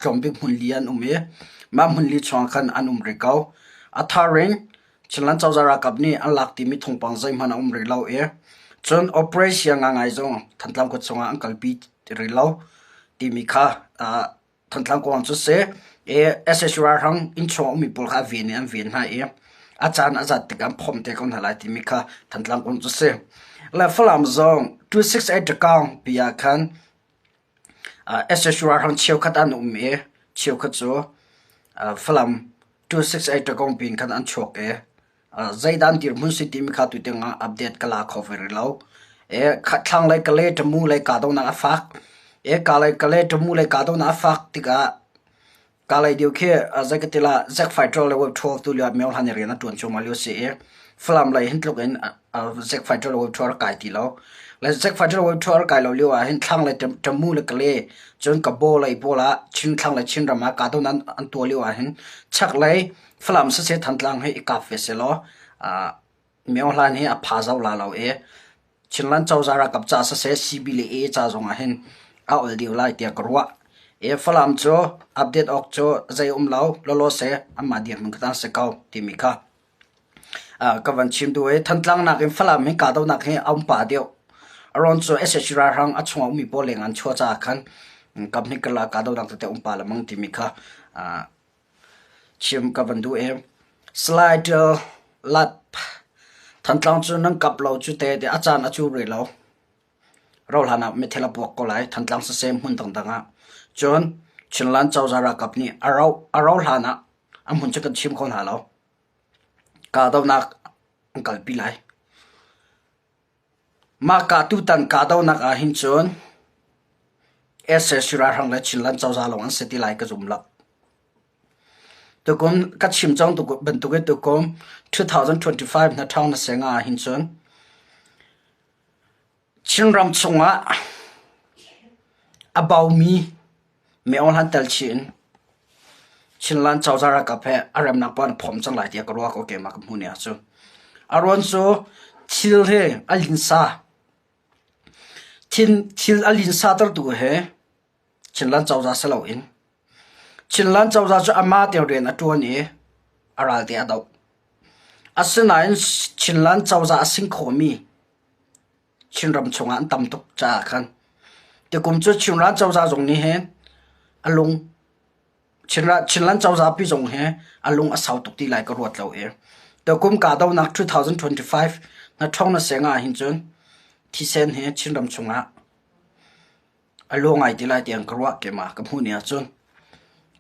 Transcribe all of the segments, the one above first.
Tlawmbik hmunli an um i mah hmunli chungah khan an um rih ko. A thar in Chinland cozah ralkap nih an lak timi thawngpang zeihmanh a um rih lo i cun operation ngangai zong Thantlang khua chungah an kalpi rih lo timi kha Thantlang kong cu si. I sac ralhrang innchung a ummi pawl kha a ven in an ven hna i a caan a zat tikah an phomh te ko hna lai timi kha Thantlang kong cu si. Le Falam zong 268 Takaung pi ah khan Sac ralhrang cheukhat an um i cheukhat cu Falam 268 Ṭakawng pin khan an chuak i zeidah an dirhmun si timi kha tutan ah update ka la kho ve rih lo. Thlanglei Kalay Tamu lei kahdohnak a fak. Kalay Kalay Tamu lei kahdohnak a fak tikah Kalay deuh khi zei ka ti la Zack Fighter le Web 12 tu lio ah Myo Hlan i rian a ṭuan cuahmah lio a si i Falam lei hin tluk in Zack Fighter le Web 12 a rak kai ti lo. Le Zack Fighter le Web 12 a rak kai lo lio ah hin thlanglei Tamu le Kalay cun Kabaw lei pawl ah Chin thlanglei Chinram ah kahdohnak an tuah lio ah hin chaklei Falam siseh Thantlang hi i kap ve sehlaw Myo Hlan hi a pha zau la lo i Chinland cozah ralkap ca siseh CB le AA ca zong ah hin a ol deuh lai tiah ka ruah. I Falam cu update awk cu zei um lo lawlaw seh anmah dirhmun kha si ko timi kha ka van chim duh i Thantlang nakin Falam hi kahdohnak hi a um pah deuh. Aruang cu sac ralhrang a chungah ummi pawl leng an chuah caah khan kaphnih karlak kahdohnak tete um pah lengmang timi kha Chim ka van duh i Slide lat Thantlang cu nan kap lo cu te tiah a caan a cu rih lo. Rauhhlan ah mithil a puak ko lai Thantlang siseh hmun dangdang ah. Cun Chinland cozah ralkap nih a rauh hlan ah a hmun cu kan chim kho hna lo. Kahdohnak an kalpi lai. Mah ka tutan kahdohnak ah hin cun sac ralhrang le Chinland cozah lawng an si ti lai ka zum lo. Tukum ka chim cang bantuk in tukum 2025 hna ṭhawng na seng ah hin cun Chinram chungah a baumi Myo Hlan tel chih in Chinland cozah ralkap he a remnak paoh an phomh cang lai tiah ka ruah ko keimah ka hmuh ning ahcun. A ruang cu thil hi a linsa. Thil a linsa tertu hi Chinland cozah si loin Chinland cozah cu amah te rian a ṭuan i a ral te a doh. Asinain Chinland cozah a sing khawhmi Chinram chungah an tam tuk caah khan tukum cu Chinram cozah zong nih hin a lung Chinland cozah pi zong hi a lung a sau tuk ti lai ka ruat lo i tukum kahdohnak 2025 na ṭhong na seng ah hin cun thisen hi Chinram chungah A luang ngai ti lai tiang ka ruah keimah ka hmuh ni ahcun.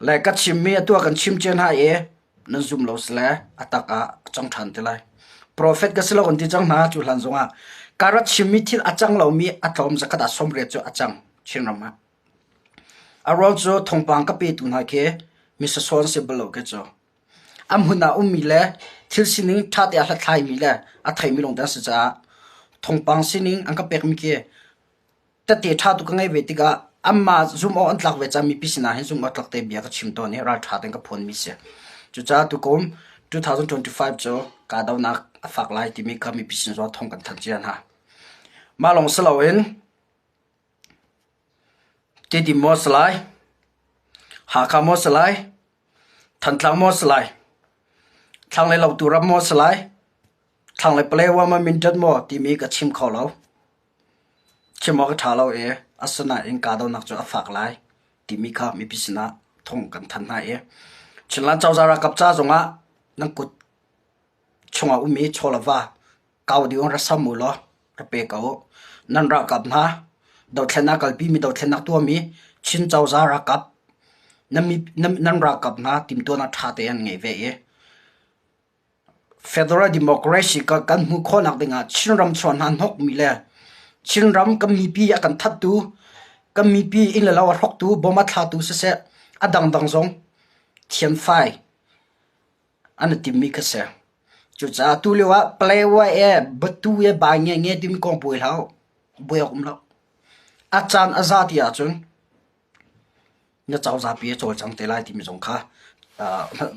Le ka chimmi atu ah kan chim cia hna i nan zum lo sile a tak ah a cang ṭhan te lai. Profet ka si lo kan ti cang hna cu hlan zongah ka rak chimmi thil a cang lomi a tlawm zakhat ah 80 cu a cang Chinram ah. A ruang cu thawngpang ka petu hna khi mi sasawn si bal lo khi cu. A hmun ah ummi le thil sining ṭha te a hlathlaimi le a theimi lawng te an si caah thawngpang sining an ka pekmi khi Tette ṭha tuk ka ngeih ve tikah anmah zumh awk an tlak ve caah mipi sinah hin zumh awk tlak te bia ka chim tawn i ralṭha tein ka phuanmi si. Cucaah tukum 2025 cu kahdohnak a fak lai timi kha mipi sin zong thawng kan thanh cia hna. Mah lawng si loin Tedim maw si lai, Hakha maw si lai, Thantlang maw si lai, Thlanglei Lautu ram maw si lai, Thlanglei Palewa maw Mindat maw timi ka chim kho lo. Chim awk a ṭha lo i asinain kahdohnak cu a fak lai timi kha mipi sinah thawng kan thanh hna i Chinland cozah ralkap ca zongah nan kut chungah ummi chaw le va kau ding in ra sam u law ra pe ko u. Nan ralkap hna dothlennak kalpimi dothlennak tuahmi Chin cozah ralkap nan ralkap hna timhtuahnak ṭha tein an ngei ve i Federal Democracy kan hmuh khawhnak dingah Chinram chuah hna hnokmi le Chinram kan mipi a kan thattu, kan mipi inn le lo a hrawktu, bom a thlatu siseh a dangdang zong thianfai an i timmi kha si. Cucaah tulio ah Palawa e Batu e Ba nge nge timi kong buai hlah u. Buai awk um lo. A caan a za ti ahcun na cozahpi a cawlcang te lai timi zong kha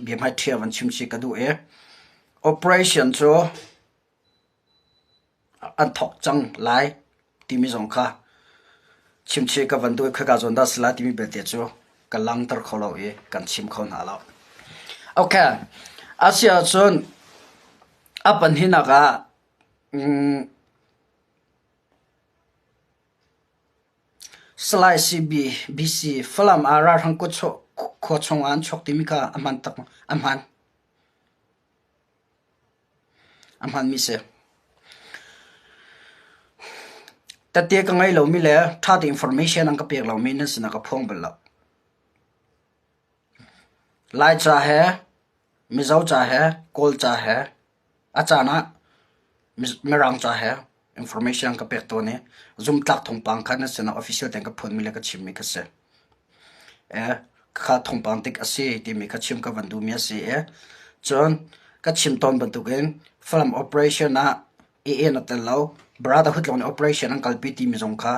biahmaiṭhi van chim chih ka duh i operation cu an thawk cang lai timi zong kha chimchih ka van duh i khoika zawn dah a si lai timi belte cu. ka langter kho lo i kan chim kho hna lo. Okay, asiahcun a pahnihnak ah mm, Salai CB, BC, Falam ah ralhrang khua chung ah an chuak timi kha a hman tak a hman. A hmanmi si. Tette ka ngei lomi le ṭha te information an ka pek lomi nan sinah ka phuang bal lo. Laica he, Mizo ca he, Kawl ca he, a caan ah Mirang ca he information an ka pek tawn i zumtlak thawngpang kha nan sinah official tein ka phuanmi le ka chimmi kha si. Kha thawngpang tik a si timi kha chim ka van duhmi a si i cun ka chim tawn bantukin Falam operation ah AA na tel lo Brotherhood lawng nih operation an kalpi timi zong kha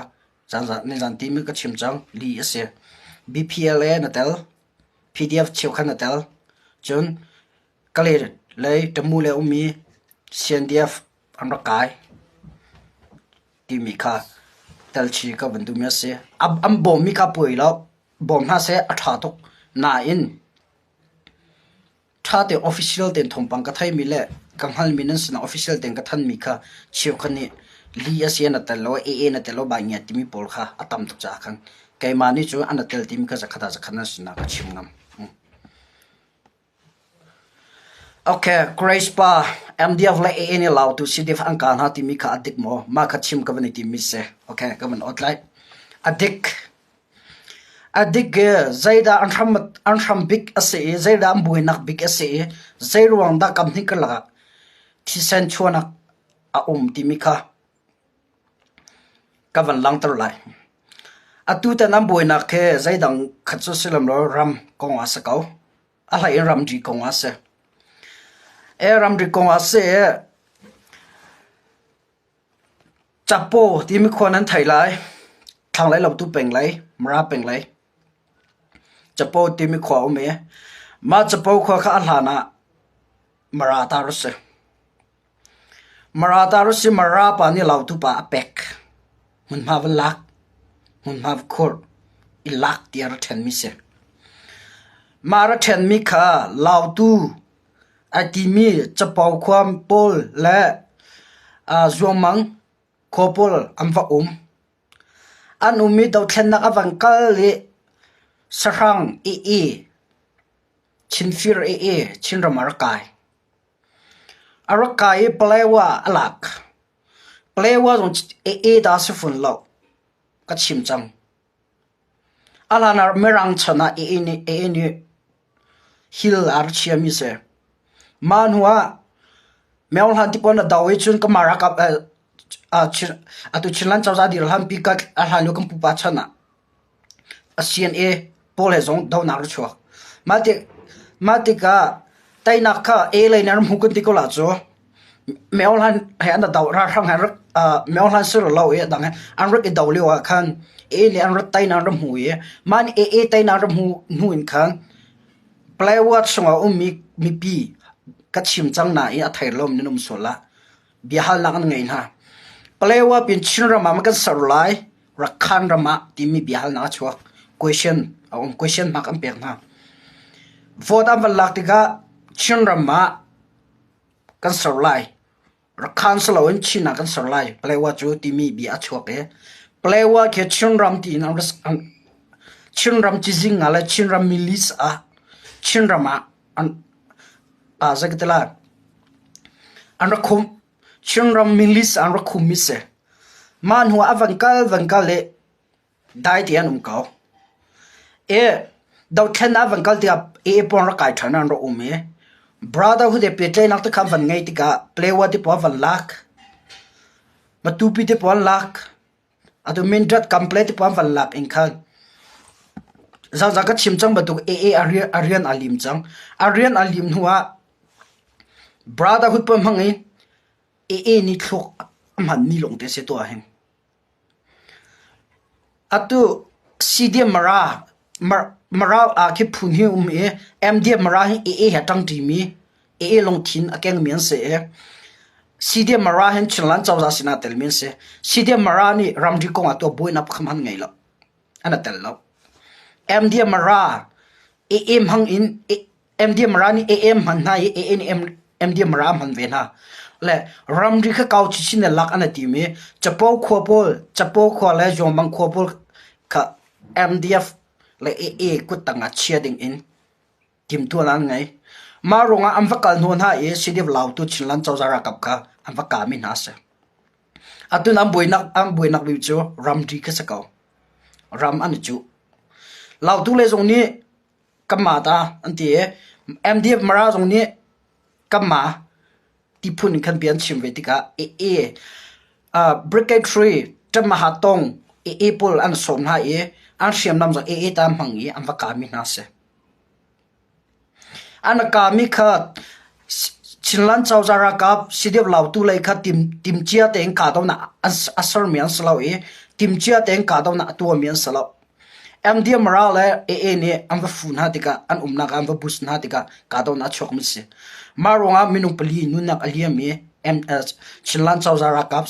nizan timi ka chim cang li a si. BPLA na tel, PDF cheukhat na tel, cun Kalay lei Tamu le ummi CNDF an rak kai. Timi kha telchi ka van duhmi a si. An bawmmi kha puai lo. Bawm hna seh a ṭha tuk. Nain ṭha tein official tein thawngpang ka theimi le ka hngalmi nan sinah official tein ka thanmi kha cheukhat nih li a si an tel lo, AA na tel lo, bai ngia timi pawl kha a tam tuk caah khan keimah nih cun an tel timi kha zakhat ah zakhat nan sinah ka chim ngam. Ok, Grace pa, MDF le AA nih Lautu CDF an kah hna timi kha a dik maw? Mah kha chim ka van i timmi si. Ok, ka van awt lai. A dik. A dik i zeidah an hram, an hram bik a si i zeidah an buainak bik a si i zeiruang dah kam hnih karlak ah thisen chuahnak a um timi kha ka van langhter lai. Atu tan an buainak hi zeidang khat cu si lem lo ram kong ah si ko. A hlei in ramri kong ah si. E ramri kong ah si i Capo timi khua nan thei lai. Thlanglei Lautu peng lei, Mara peng lei. Capo timi khua um i mah Capo khua kha a hlan ah Mara tar a si. Mara tar a si Mara pa nih Lautu pa a pek. Hmunhma va lak, hmunhma va khurh, i lak tiah ra ṭhenmi si. Mah ra ṭhenmi kha Lautu ai timi Capo khua pawl le Zuangmang khua pawl an va um. An um i dothlennak a van kal i sahrang i i Chinfir i i Chinram a rak kai. A rak kai i Palewa a lak. Palewa zong AA dah si fawn lo. Ka chim cang. A hlan ah Mirang chan ah AA nih, AA nih hill a rak chiami si. Mah hnu ah Myo Hlan ti pawl na do i cun ka mah ralkap atu Chinland cozah dir hlanpi ka a hlan lio kan pupa chan ah CNA pawl he zong donak a chuak. Mah tik mah tikah teinak kha A lei in an hmu kan ti ko la cu Myo Hlan he an do ralhrang he an rak Myo Hlan si lo i a dang he an rak i do lio ah khan A nih an rak teinak an rak hmu i mah nih AA teinak an rak hmu hnu in khan Plywood chungah a ummi mipi ka chim cang na i a thei lomi nan um sual ah biahalnak an ngei hna. Palewa pin Chinram ah kan ser lai, Rakhan ram ah timi biahalnak a chuak. Question a um, question mark an pek hna. Vote an van lak tikah Chinram ah kan ser lai, Rakhan si loin Chin ah kan ser lai, Palewa cu timi bia a chuak i Palewa khi Chinram tiin an Chinram cizing ah le Chinram milis ah Chinram ah an zei an rak khumh. Chinram milis an rak khummi si. Mah hnu ah a van kal van kal i dai te an um ko. I dothlen ah van kal tikah AA pawl rak kai ṭhan an rak um i brotherhood he pehtlaihnak te kha van ngei tikah Palewa te pawl van lak. Matupi te pawl lak. Atu Mindat kample te pawl van lak in khan zaza ka chim cang bantuk AA a rian, a rian a lim cang. A rian a lim hnu ah brotherhood pawl hmang i AA nih thluak a hman mi lawng te si tuah hin. Atu CDM Mara Mara ah khi phun hi um i MDM Mara hi AA he ṭangṭi mi AA lungthin a kengmi an si i CDM Mara hin Chinland cozah sinah telmi an si. CDM Mara nih ramri kong ah tuah buainak pakhat hmanh ngei lo. An i tel lo. MDM Mara AA hmang in MDM Mara nih AA hman hna i AA nih MDM Mara hman ve hna. Le ramri kha kau chinchin in lak an i tim i Capo khua pawl Capo khua le Zuangmang khua pawl kha MDF le AA kuttang ah chia ding in timhtuahnak an ngei. Mah ruangah an va kal hnawh hna i CDF Lautu Chinland cozah ralkap kha an va kami hna a si. Atu an buainak an buainak bik cu ramri kha si ko. Ram an i cuh. Lautu le zong nih kanmah ta an ti i MDF Mara zong nih kanmah ti phun in khan bia an chim ve tikah AA Brigade 3 Ṭamaha Tong AA pawl an sawm hna i an hriamnam zong AA ta hmang i an va kami hna a si. An kami kha Chinland cozah ralkap CDF Lautu lei kha timcia tein kahdohnak a sermi an si lo i timcia tein kahdohnak a tuahmi an si lo. MDM ral le AA nih an va fuh hna tikah an umnak ah an va bus hna tikah kahdohnak a chuakmi a si. Mah ruangah minung pali nunnak a liam i Chinland cozah ralkap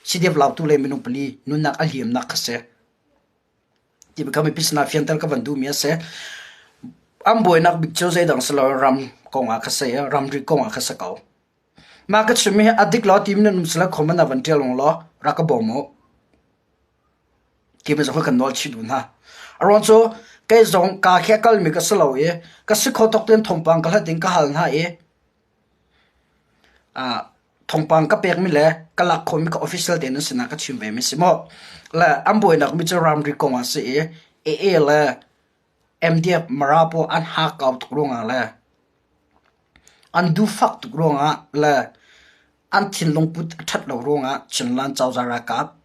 CDF Lautu lei minung pali nunnak a liamnak kha si. Ti kha mipi sinah fianter ka van duhmi a si. An buainak bik cu zeidang si lo ram kongah kha si i ramri kongah kha si ko. Mah ka chimmi hi a dik lo timi nan um si le comment ah van ṭial ung law rak ka bawm u. Timi zong kan nawl chih duh hna. A ruang cu kei zong kaa khi a kalmi ka si lo i ka si kho tawk tein thawngpang ka hlat in ka hal hna i Thawngpang ka pekmi le ka lak khawhmi ka official tein an sinah ka chim vemi si maw. Le an buainak mi cu ramri kong ah si i AA le MDF Mara pawl an hakkau tuk ruangah le an duhfak tuk ruangah le an thinlung put a ṭhat lo ruangah Chinland cozah ralkap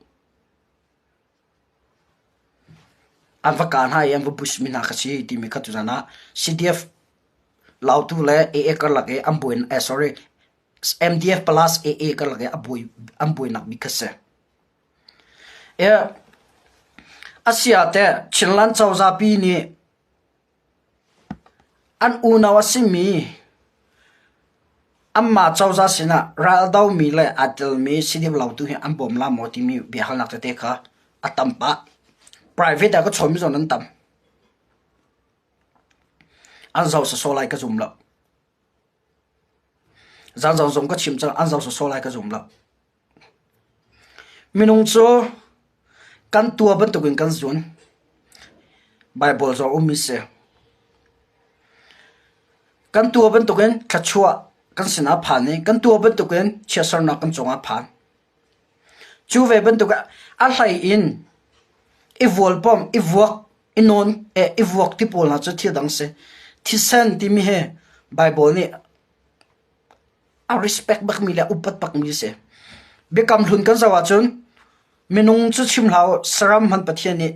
an va kah hna i an va bus mi hna kha si timi kha tuzan ah CDF Lautu le AA karlak i an buai eh sorry MDF plus AA karlak i a buai an buainak bik kha si. A si ah teh Chinland cozah pi nih An unau a simi anmah cozah sinah ral a domi le aa telmi si deuh lo tu hi an bawm la maw timi biahalnak tete kha a tam pah. Private ah ka chawnmi zong an tam. An zoh sawsawh lai ka zum lo. Zaanzong zong ka chim cang an zoh sawsawh lai ka zum lo. Minung cu kan tua bantukin kan zun. Baibal zong ummi si. Kan tua bantukin thluachuah kan sinah phan i kan tua bantukin chiatsernak kan cungah phan. Cu ve bantuk a hlei in i vualpom, i vuak, i nawn, i vuak ti pawl hna cu thil dang si. Thisen timi hi Baibal nih a respect bakmi le upat bakmi a si. Biakam hlun kan zoh ahcun minung cu chim hlah u, saram hmanh Pathian nih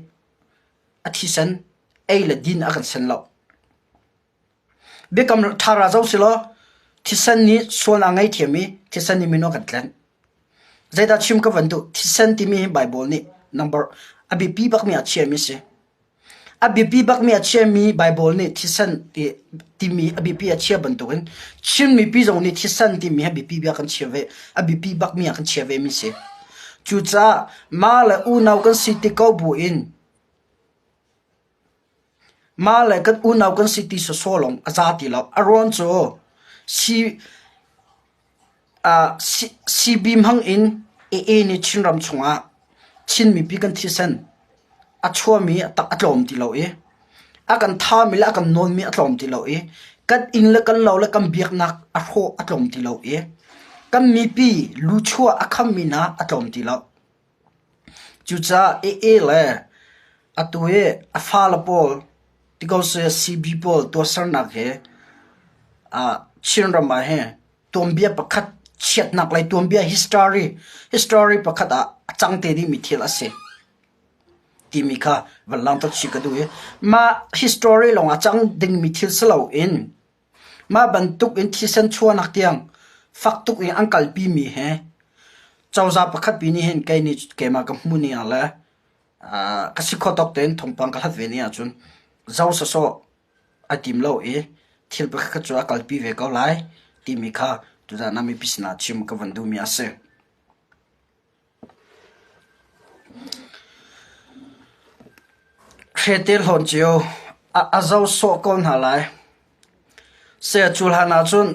a thisen ei le din a kan sen lo. Biakam ṭha ra zoh silaw thisen nih sual a ngei i thisen nih minung a kan tlenh. Zeidah chim ka van duh? Thisen timi hi Baibal nih number a biapi bakmi ah a chiahmi a si. A biapi bakmi a chiami Baibal nih thisen timi a biapi a chia bantukin Chin mipi zong nih thisen timi hi a biapi bia kan chia ve. A biapi bakmi ah kan chia vemi a si. Cucaah mah le unau kan si ti ko buin Mah le kan unau kan si ti sawsawh lawng a za ti lo. A ruang cu CB hmang in AA nih Chinram chungah Chin mipi kan thisen a chuahmi a tak a tlawm ti lo i a kan thami le a kan nawnmi a tlawm ti lo i kan inn le kan lo le kan biaknak a hrawh a tlawm ti lo i kan mipi luchuah a khammi hna a tlawm ti lo. Cucaah AA le atu hi a fale pawl ti ko seh CB pawl tuahsernak hi Chinram ah hin tuanbia pakhat chiatnak lei tuanbia history history pakhat ah a cang te dingmi thil a si timi kha van langhter chih ka duh i mah history lawng ah cang dingmi thil si loin Mah bantuk in thisen chuahnak tiang fak tuk in an kalpimi hi cozah pakhat pi nih hin kei nih keimah ka hmuh ning ah le ka si khawh tawk tein thawngpang ka hlat ve ning ahcun zo sawsawh a tim lo i thil pakhat khat cu a kalpi ve ko lai timi kha tuzaan ah mipi sinah chim ka van duhmi a si. Hrete hlawn cio a zo sawh ko hna lai. Saya cu hlan ahcun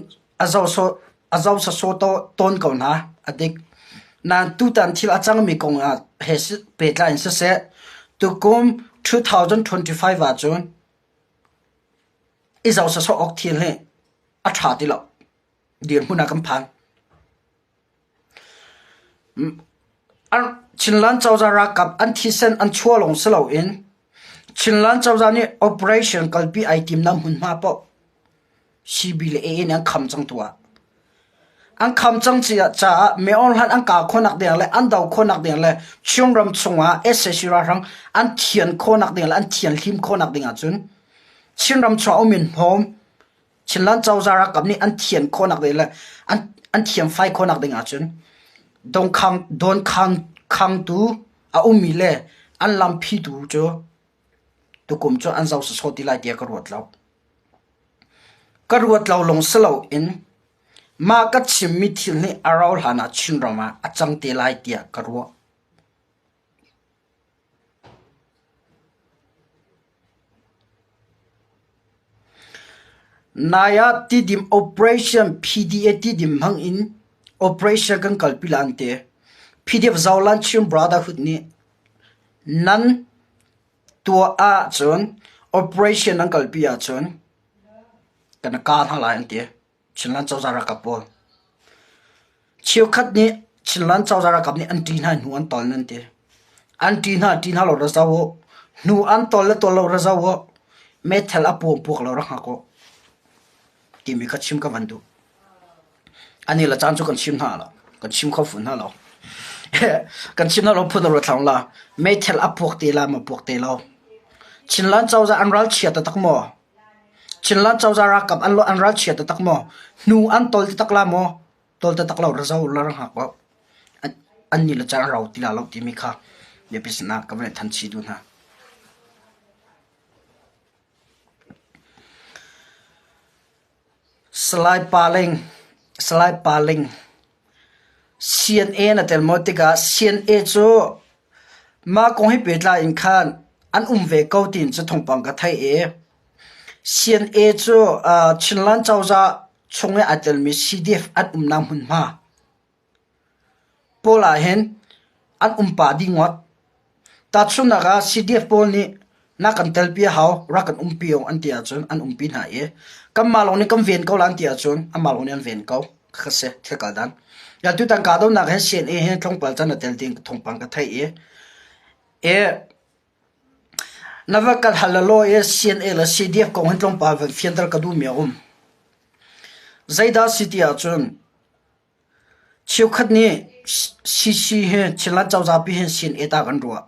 a zo sawh a zo sawsawh tawn ko hna. A dik. Nain tutan thil a cangmi kong ah he pehtlai in siseh, tukum 2025 ahcun i zoh sawsawh awk thil hi a ṭha ti lo. Dirhmun ah kan phan. Chinland cozah ralkap an thisen an chuah lawng si loin Chinland cozah nih operation kalpi ai timnak hmunhma paoh CB le AA nih an kham cang tuah. An kham cang caah meohlan an kah khawhnak ding le an do khawhnak ding le Chinram chungah sac ralhrang an thian khawhnak ding le an thianhlim khawhnak ding ahcun Chinram chungah um in hnawm Chinland cozah ralkap nih an thian khawhnak ding le an an thiamfai khawhnak ding ahcun dongkhang dawnkhang khangtu a ummi le an lamphihtu cu tukum cu an zoh sawsawh ti lai tiah ka ruat lo. Ka ruat lo lawng si loin mah ka chimmi thil nih a rauh hlan ah Chinram ah a cang te lai tiah ka ruah. Nai ah Tidim Operation PDA Tidim hmang in operation kan kalpi la an ti. PDF Zoland Chin Brotherhood nih nan tuah ahcun operation nan kalpi ahcun kan kah hna lai an ti. Chinland cozah ralkap pawl. Cheukhat nih Chinland cozah ralkap nih an ṭih hna i hnu an tol nan ti. An ṭih hna ṭih hna lo ra zoh u. Hnu an tol le tol lo ra zoh u. Meithal a puam puak lo ra hngak u. Timi kha chim ka van duh. Ani le caan cu kan chim hna lo. Kan chim kho fun hna lo. kan chim hna lo phun ro thlang la. Meithal a puak te la ma puak te lo. Chinland cozah an ral chia taktak maw? Chinland cozah ralkap an an ralchia taktak maw? Hnu an tol taktak la maw? Tol taktak lo ra zo la ra hngak ko. An nih le caan rau ti la lo timi kha biapi sinah ka van than chi duh hna. Salai Paling Salai Paling CNA na tel maw tikah CNA cu mah kong he pehtlai in khan an um ve ko tiin cu thawngpang ka theih i CNA cu Chinland cozah chung i aa telmi CDF an umnak hmunhma pawl ahhin an um pah dih ngawt. Tahchunhnak ah CDF pawl nih na kan telpi a hau, rak kan umpi u an ti ahcun an umpi hna i kanmah lawng nih kan ven ko la an ti ahcun anmah lawng nih an ven ko. Kha si thil kal dan. Ya tutan kahdohnak hi CNA hi tlawmpal can a tel ding thawngpang ka theih i i na va kal hal law i CNA le CDF kong hin tlawmpal van fianter ka duhmi a um. Zeidah si ti ahcun Cheukhat nih CC hi Chinland cozah pi hin CNA ta kan ruah.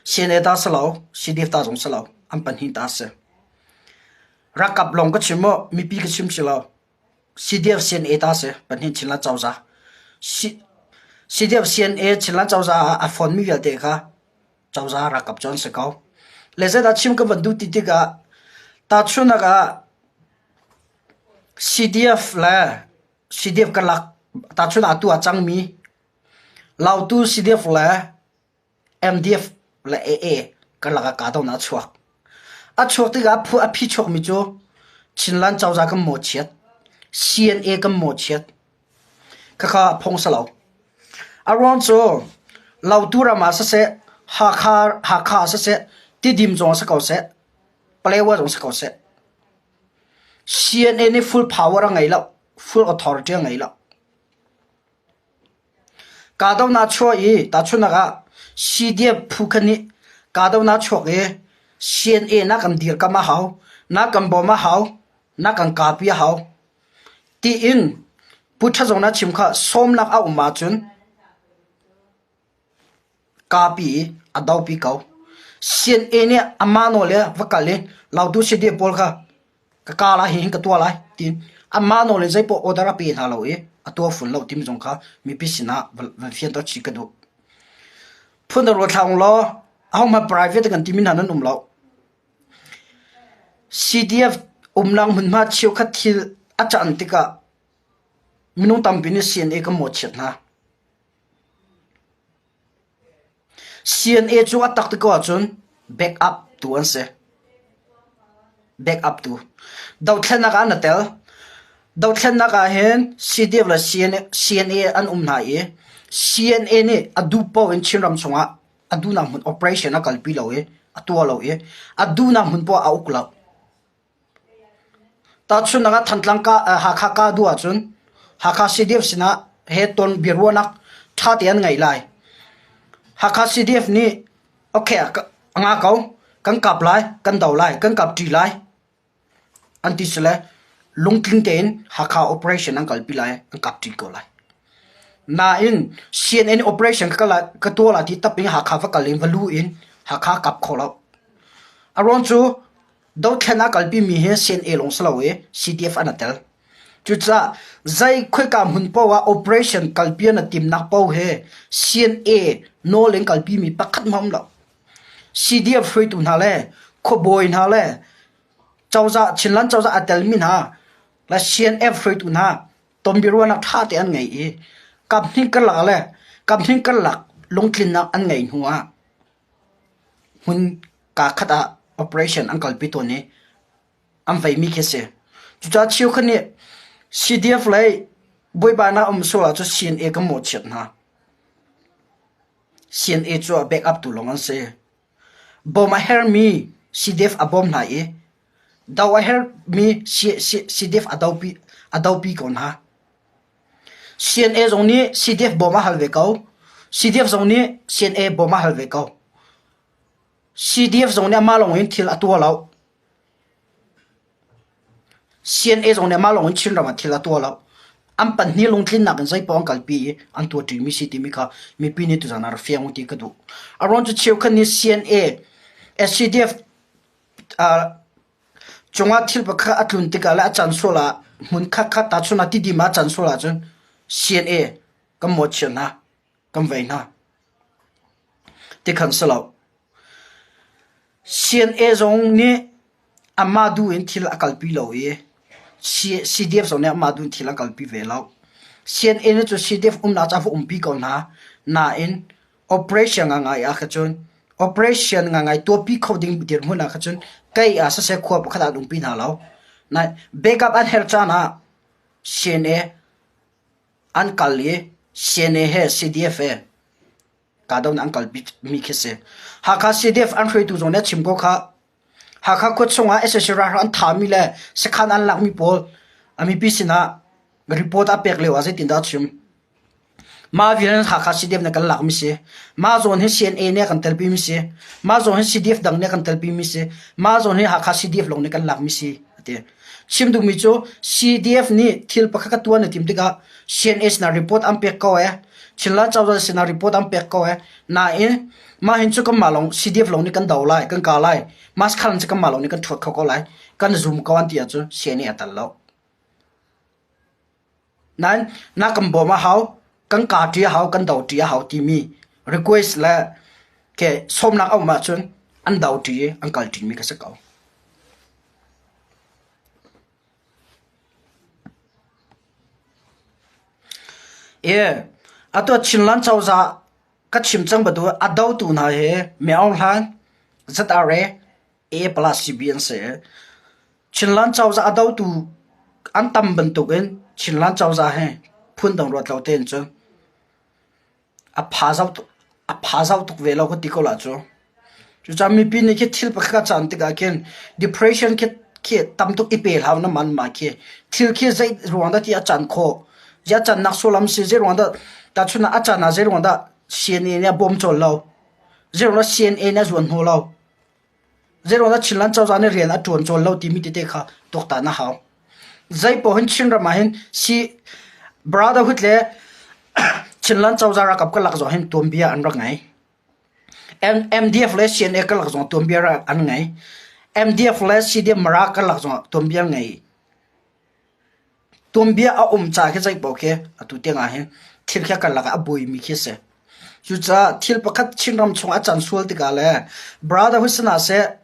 CNA ta si lo, CDF ta zong si lo, an pahnih ta a si. Ralkap lawng ka chim maw, mipi ka chim si lo. CDF CNA ta si, pahnih Chinland cozah. CDF CNA Chinland cozah ah a fonmi vialte kha cozah ralkap cu an si ko. Le zeidah chim ka van duh ti tikah tahchunhnak ah CDF le CDF ka lak tahchun ah atu a cangmi Lautu CDF le MDF le AA karlak ah kahdohnak a chuak. A chuak tikah phu a phi chuakmi cu Chinland cozah kan mawhchiat, CNA kan mawhchiat. Khakha phung si lo. A ruang cu Lautu ram ah siseh, Hakha, Hakha ah siseh, Tidim zong ah si ko seh, Palewa zong si ko seh, CNA nih full power a ngei lo, full authority a ngei lo. Kahdohnak chuah i tahchunhnak ah CDF phu kha nih kahdohnak chuak i CNA na kan dirkamh a hau, na kan bawmh a hau, na kan kapi a hau tiin Pu Tha Zong na chim kha sawmnak a um ahcun Kapi i a dopi ko. CNA nih amah nawl i va kal i Lautu CDF pawl kha ka ka lai hihin ka tuah lai tiin amah nawl in zeipoh order a pe hna lo i a tuah fun lo timi zong kha mipi sinah van fianter chih ka duh. Phundang ruat hlah ung law ahohmanh private kan timi hna nan um lo. CDF umnak hmunhma cheukhat thil a can tikah minung tampi nih CNA kan mawhchiat hna. CNA cu a tak ti ko ahcun back up. tu an si. Backup tu. Dothlennak ah na tel. Dothlennak ah hin CDF le CNA an um hna i CNA nih a duh paoh in Chinram chungah a duhnak hmun operation a kalpi lo i a tuah lo i a duhnak hmun poah a uk lo. Tahchunhnak ah Thantlang Hakha ka duh ahcun Hakha CDF sinah he ton biaruahnak ṭha tein an ngeih lai. Hakha CDF nih okay a nga ko, kan kap lai, kan do lai, kan kap ṭi lai an ti sile lungtling tein Hakha operation an kalpi lai, an kap ṭi ko lai. Nain CNN operation ka tuah lai ti tap in Hakha va kal in va lu in Hakha kap kho lo. A ruang cu Dothlen a kalpimi hi CNA lawng si lo i CDF an i tel. Cucaah zei khoika hmun paoh ah operation kalpi an i timnak paoh hi CNA nawl in kalpimi pakhat hmanh a um lo. CDF hruaitu hna le khuabawi hna le cozah Chinland cozah a telmi hna le CNF hruaitu hna tonbiaruahnak ṭha te an ngei i kaphnih karlak le kaphnih karlak lungtlinnak an ngeih hnu ah Hmun kaa khat ah operation an kalpi tawn i an veimi khi a si. Cucaah cheukhat nih CDF lei buaibainak a um sual ahcun CNA kan mawhchiat hna. CNA cu a backup tu lawng an si. Bawm a hermi CDF a bawm hna i do a hermi CDF a dopi ko hna. CNA zong nih CDF bawm a hal ve ko. CDF zong nih CNA bawm a hal ve ko. CDF zong nih amah lawng in thil a tuah lo. CNA zong nih amah lawng in Chinram ah thil a tuah lo. An pahnih lungtlinnak in zeipaoh an kalpi i an tuah ṭimi si timi kha mipi nih tuzaan ah rak fiang u ti ka duh. A ruang cu cheukhat nih CNA, CDF Cungah thil pakhat a tlun tikah le a can sual ah hmun khatkhat tahchun ah Tidim ah a can sual ahcun CNA kan mawhchiat hna, kan vei hna. Tikhan si lo. CNA zong nih amah duh in thil a kalpi lo i CDF zong nih amah duh in thil an kalpi ve lo. CNA nih cun CDF umnak cu a va umpi ko hna. Nain Operation ngangai ah kha cun operation ngangai tuahpi kho ding dirhmun ah kha cun kei ah siseh khua pakhat ah an umpi hna lo. Nain backup an herh caan ah CNA an kal i CNA he CDF he kahdohnak an kalpi mi khi si. Hakha CDF an hruaitu zong nih a chim ko khah. Hakha khua chungah sac ralhrang an thahmi le sakhan an lakmi pawl a mipi sinah report a pek lio ah zeitindah a chim? Mah vial in Hakha CDF nih kan lakmi si. Mah zawn hi CNA nih a kan telpimi si. Mah zawn hi CDF dang nih a kan telpimi si. Mah zawn hi Hakha CDF lawng nih kan lakmi si a ti. Chim duhmi cu CDF nih thil pakhat ka tuan a tim tikah CNA sinah report an pek ko ee. Chinland cozah sinah report an pek ko ee. Nain mah hin cu kanmah lawng CDF lawng nih kan do lai, kan ka lai. Mask khan cu kanmah lawng nih kan ṭhuat kho ko lai. Kan zum ko an ti ahcun CNA a tel lo. Nain na kan bawm a hau, kan kaa ṭi a hau, kan do ṭi a hau timi request le ke sawmnak a um ahcun an do ṭi i an kal ṭimi ka si ko. E, atu Chinland cozah ka chim cang bantuk a dotu hna hi Mi Aung Hlaing, ZRA, A plus CB an si. Chinland cozah a dotu an tam bantukin Chinland cozah hi phundang ruat lo tein cun a pha zau tuk a pha zau tuk ve lo ka ti ko la cu. Cucaah mipi nih khi thil pakhat a caan tikah khin depression khi khi tam tuk i pe hlah na man ma khi thil khi zei ruang dah ti a caan khawh zia cannak sullam si zei ruang dah tahchun ah a caan ah zei ruang dah CNA nih a bawm cawl lo zei ruang dah CNA nih a zuan hnu lo Zeiruangah Chinland cozah nih rian a ṭuan cawl lo timi tete kha tuaktan a hau. Zeipaoh hin Chinram ah hin si Brotherhood le Chinland cozah ralkap karlak zong hin tuanbia an rak ngei. MDF le CNA karlak zong tuanbia an ngei. MDF le CDM Mara karlak zong tuanbia an ngei. Tuanbia a um ca khi zeipaoh khi atu tiang ah hin thil khi karlak ah a buaimi khi a si. Cucaah thil pakhat Chinram chung a can sual tikah le Brotherhood sinah seh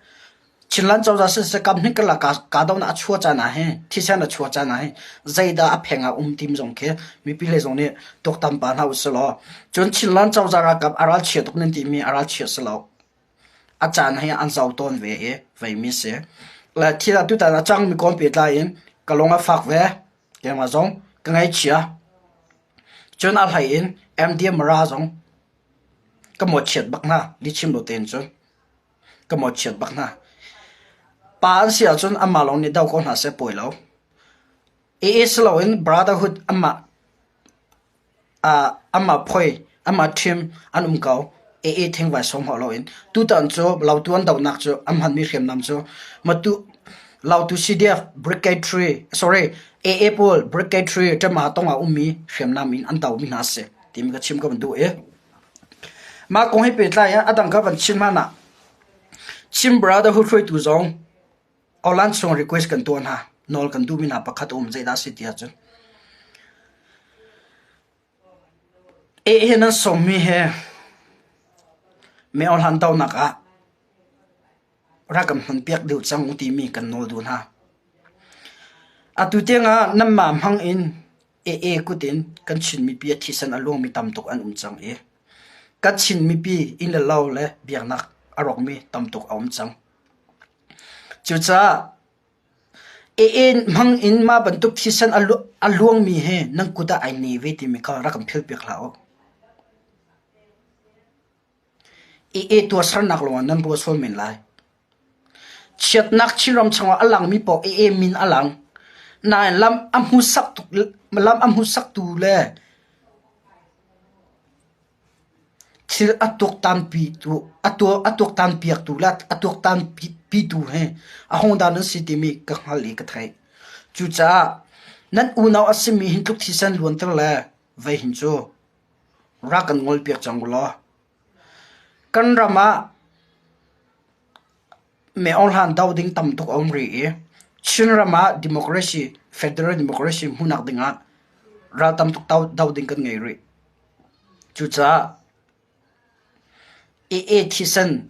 Chinland cozah siseh kam hnik karlak kahdohnak a chuah caan ah hin thisen a chuah caan ah hin zeidah a pheng ah um tim zong khi mipi lei zong nih tuaktan pah hna usih law cun Chinland cozah ralkap a ralchia tuk nan timi a ralchia si lo. A caan hi an zau tawn ve i veimi si. Le thil atutan a cangmi kong pehtlai in ka lung a fak ve. Keimah zong ka ngaihchia. Cun a hlei in MDM Mara zong ka mawhchiat bak hna lihchim lo tein cun ka mawhchiat bak hna. Pa an si ahcun anmah lawng nih do ko hna seh pawi lo. AA si loin Brotherhood anmah anmah phoi anmah ṭhim an um ko. AA thingvai sawm hau loin. Tutan cu Lautu an dohnak cu an hmanmi hriamnam cu Matu Lautu CDF Brigade 3 sorry AA pawl Brigade 3 ṭema tong ah ummi hriamnam in an domi hna a si timi ka chim ka van duh i mah kong he pehtlai in a dang ka van chim hlan ah Chin Brotherhood hruaitu zong Awlan chung request kan tuah hna. Nawl kan duhmi hna pakhat a um zeidah a si ti ahcun eh he nan sawmmi he me awhlan donak ah rak kan hmanpiak deuh cang u timi kan nawl duh hna. Atu tiangah nanmah hmang in AA kut in kan Chin mipi a thisen a luangmi tam tuk an um cang i kan Chin mipi inn le lo le biaknak a rawkmi tam tuk a um cang. Cucaah AA hmang in mah bantuk thisen a luangmi hi nan kut ah ai ne ve timi kha rak kan philhpiak hlah u. AA tuahsernak lawngah nan ruah sual men lai. Chiatnak Chinram chungah a langmi paoh AA min a lang. Nain lam a hmuhsak lam a hmuhsaktu le Thil a tuaktanpiaktu le a tuaktanpitu hi ahodah nan si timi ka hngalh i ka theih. Cucaah nan unau a simi hi tluk thisen luanter le vei hin cu rak kan ngolpiak cang u law kan ram ah meh-awhlan do ding tam tuk a um rih i Chinram ah democracy, federal democracy hmuhnak dingah ral tam tuk do ding kan ngei rih. Cucaah AA thisen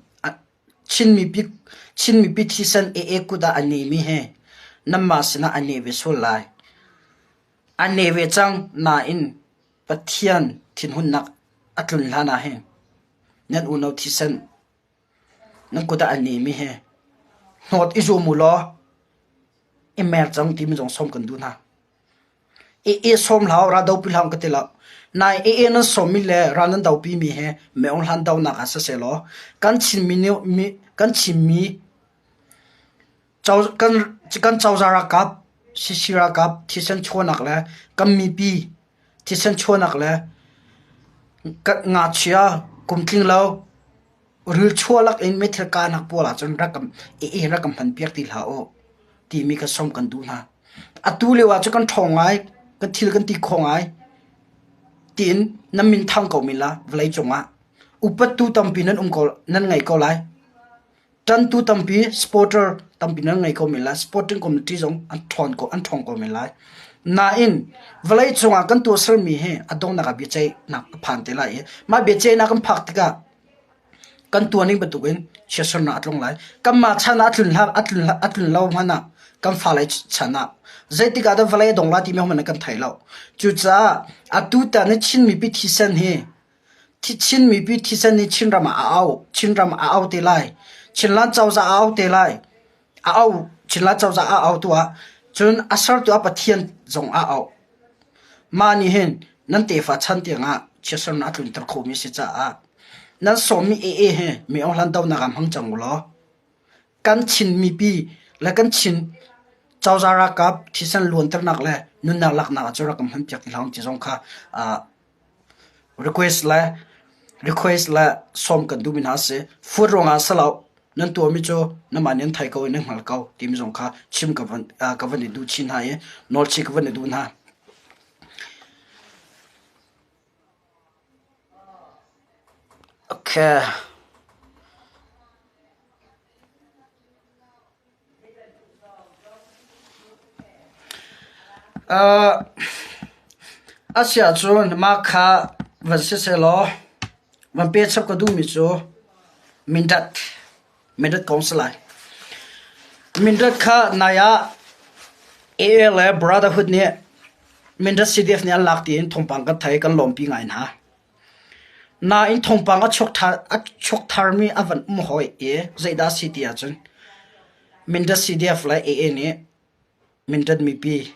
Chin mipi thisen AA kut ah a nemi hi nanmah sinah a ne ve sual lai. A ne ve cang nain Pathian thinhunnak a tlun hlan ah hin nan unau thisen nan kut ah a nemi hi hnawt i zuam u law i mer cang timi zong sawm kan duh hna. AA sawm hlah u, ral dopi hlah u ka ti lo. Nain AA nan sawmmi le ral nan dopimi hi Meung hlan donak ah sisehlaw kan Chinmi nih kan Chinmi kan kan cozah ralkap CC ralkap thisen chuahnak le kan mipi thisen chuahnak le ngakchia kum tling lo rilchuah lak in meithal kahnak pawl ahcun rak kan AA rak kan hmanpiak ti hlah u timi kha sawm kan duh hna. Atu lio ah cun kan ṭhawng ngai, kan thil kan ti kho ngai tiin nan min thang ko men la vawleicung ah. Upattu tampi nan um ko nan ngei ko lai. Ṭantu tampi supporter tampi nan ngei ko men lai. Supporting committee zong an ṭhawn ko an ṭhawng ko men lai. Nain vawleicung ah kan tuahsermi hi a donghnak ah biaceihnak a phan te lai i mah biaceihnak kan phak tikah Kan tuahning bantukin chiatsernak a tlung lai. Kanmah chan ah a tlun hlah, a tlun, a tlun lo hmanh ah kan fale chan ah zeitik ah dah vawlei a dong lai timi hmanh kan thei lo. Cucaah atu tan i Chin mipi thisen hi Chin mipi thisen hi Chinram ah a au, Chinram ah a au te lai. Chinland cozah a au te lai. A au, Chinland cozah a au tu ah cun a sertu ah Pathian zong a au. Mah nih hin nan tefa chan tiangah chiatsernak a tlunter khomi a si caah nan sawmmi AA hi mi ohlan donak ah hmang cang u law kan Chin mipi le kan Chin cozah ralkap thisen luanternak le nunnak laknak ah cu rak kan hmanpiak ti hlah ti zong kha request le request le sawm kan duhmi hna a si. Fuat ruangah si lo nan tuahmi cu nanmah nih nan thei ko i nan hngal ko timi zong kha chim ka van ka van i duh chin hna i nawlchih ka van i duh hna. Okay. A si ahcun mah kha van si sehlaw van pe chap ka duhmi cu Mindat, Mindat kong si lai. Mindat kha nai ah AA le Brotherhood nih Mindat CDF nih an lak tiin thawngpang kan thei kan lawmpi ngai hna. Nain thawngpang a chuak tharmi a van um hawi i zeidah a si ti ahcun Mindat CDF le AA nih Mindat mipi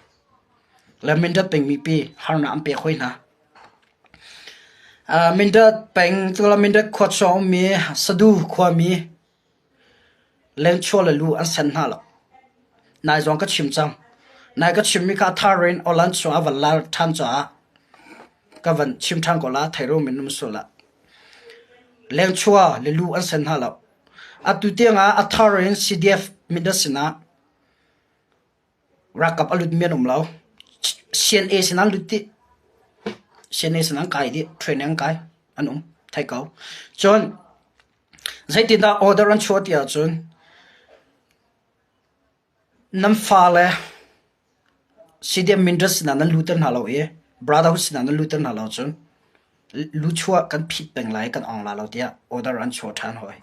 le Mindat peng mipi harnak an pek hoi hna. Mindat peng Mindat khua chung ummi Sadu khuami Lengchuah le lu an sen hna lo. Nai zong ka chim cang. Nai ka chimmi kha a thar in Awlan chung a van lar ṭhan caah ka van chim ṭhan ko la thei ro min um sual ah. Lengchuah le lu an sen hna lo. Atu tiang ah a thar in CDF mindat sinah Ralkap a lutmi an um lo. CNA sin an lut dih. CNA sin an kai dih. Training an kai. An um. Thei ko. Cun zeitindah order an chuah ti ahcun nan fale CDM Mindra sinah nan luter hna lo i Brotherhood sinah nan luter hna lo cun luchuah kan phit peng lai kan ong la lo tiah order an chuah ṭhan hoi.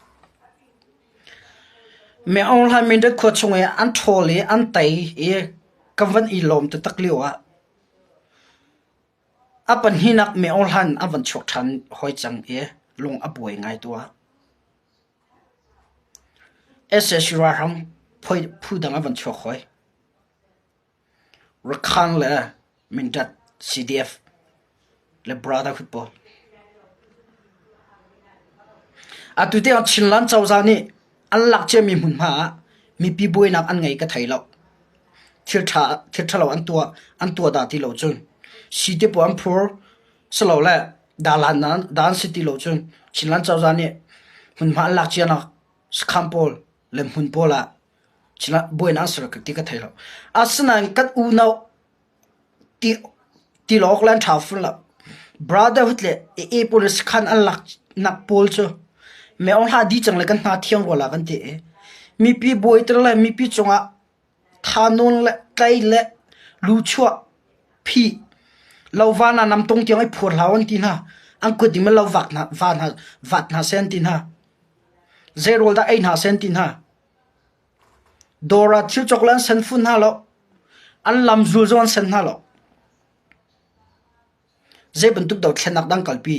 Mi Aung Hlaing Mindat khua chung i an ṭhawl i an tei i kan van i lawm taktak lio ah a pahnihnak Mi Aung Hlaing an van chuak ṭhan hoi cang i lung a buai ngai tuah. Sac ralhrang phu dang an van chuak hoi. Rakhine le Mindat CDF le Brotherhood pawl. Atu tiang Chinland cozah nih an lak ciami hmunhma ah mipi buainak an ngei ka thei lo. Thil ṭha thil ṭhalo an tuah an tuah dah ti lo cun sii pawl an phur silole dalan dan si ti lo cun Chinland cozah nih hmunhma an lak cianak sakhan pawl le hmun pawl ah buainak an ser ti ka thei lo. Asinain kan unau ti tilawk le an ṭha fun lo. Brotherhood le AA pawl nih sakhan an laknak pawl cu meong hlah dih cang le kan hna thiang rua la kan ti i mipi buaiter le mipi cungah thanawn le tlai le luchuah phih lova hna namtong tiang i phur hlah an ti hna. An kut ding lo vak hna va hna vat hna seh an ti hna. Zei rawl dah ei hna seh an ti hna. Dawr ah thil cawk le an sen fun hna lo. An lamzul zong an sen hna lo. Zei bantuk dothlennak dang kalpi.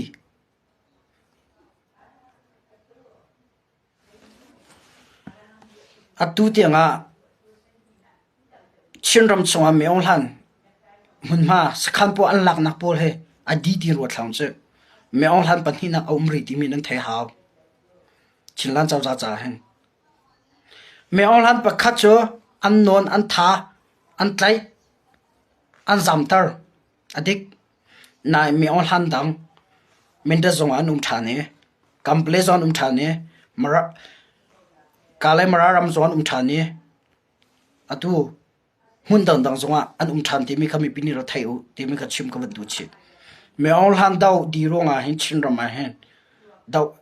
Atu tiangah Chinram chungah mi hlan hmunhma sakhan pawl an laknak pawl hi a dih ti rua thlang cu. Mi hlan pahnihnak a um rih timi nan thei hau. Chinland cozah caah hin. Mi hlan pakhat cu an nawn, an tha, an tlaih, an zamter. A dik. Nain mi hlan dang Mindat zong ah an um ṭhan i Kample zong an um ṭhan i Mara Kalay Mara ram zong an um ṭhan i atu hmun dangdang zongah an um ṭhan timi kha mipi nih rak thei u timi kha chim ka van duh chih. Mi Aung Hlan doh di ruangah hin Chinram ah hin doh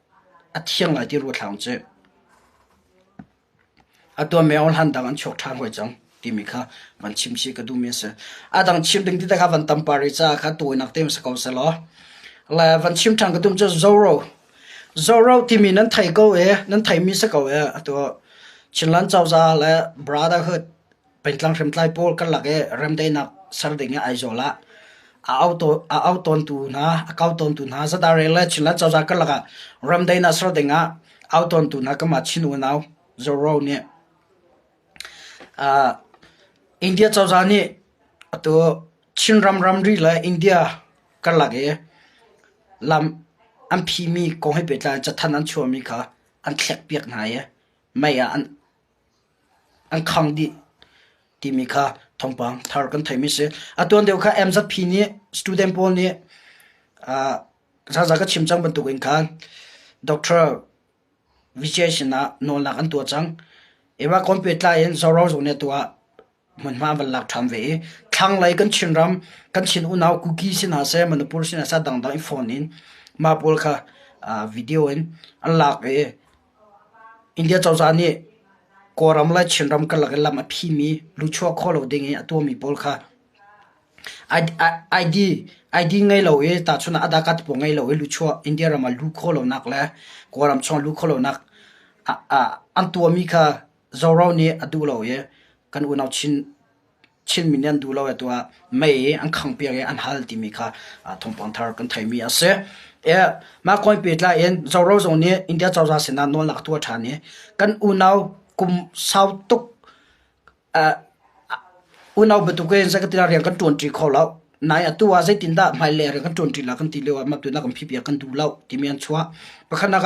a thiang lai ti ruat hlah u Atu ah Mi Aung Hlan dang an chuak ṭhan hoi cang timi kha van chim chih ka duhmi a si. A dang chim ding ti te kha van tam par rih caah kha tawinak te si ko sehlaw. Le van chim ṭhan ka duh cu Zoro. Zoro timi nan thei ko i nan theimi si ko i atu Chinland cozah le Brotherhood pengtlang hriamtlai pawl karlak i remdaihnak ser ding i Aizawl ah a au a au tawntu hna a kau tawntu hna ZRA le Chinland cozah karlak ah remdaihnak ser ding ah au tawntu hna kanmah Chin unau Zoro nih uh, India cozah nih atu Chinram ramri le India karlak i lam an phimi kong he pehtlai in cathanh an chuahmi kha an thlekpiak hna i mei ah an an khang dih timi kha thawngpang thar kan theimi si. A tuan deuh kha MZP nih student pawl nih uh, zaza ka chim cang bantuk in khan Dr. Vijay sinah nawlnak an tuah cang. Ewa kon pehtlai in Zoro zong nih tuah hmunhma an van lak ṭhan ve i thlanglei kan Chinram kan Chin unau Kuki si hna seh Manipur si hna seh dangdang i phone in mah pawl kha video in an lak i India cozah nih Kawlram le Chinram karlak i lam a phimi luchuah khawh lo ding i a tuahmi pawl kha ID ID ngei lo i tahchunh ah Aadhaar card pawl ngei lo i luchuah India ram ah luh khawh lonak le Kawlram chung ah luh khawh lonak an tuahmi kha Zoro nih a duh lo i kan unau Chin. Chinmi nih an duh lo i atu ah mei an khangpiak i an hal timi kha thawngpang thar kan theimi a si. Mah kong he pehtlai in Zoro zong nih India cozah sinah nawlnak a tuah ṭhan i kan unau kum sau tuk unau bantuk in zeitin rian kan ṭuanṭi kho lo. Nai atu ah zeitindah hmailei rian kan ṭuanṭi lai kan ti lio ah mah tu na kan phipiak kan duh lo timi an chuah. Pakhatnak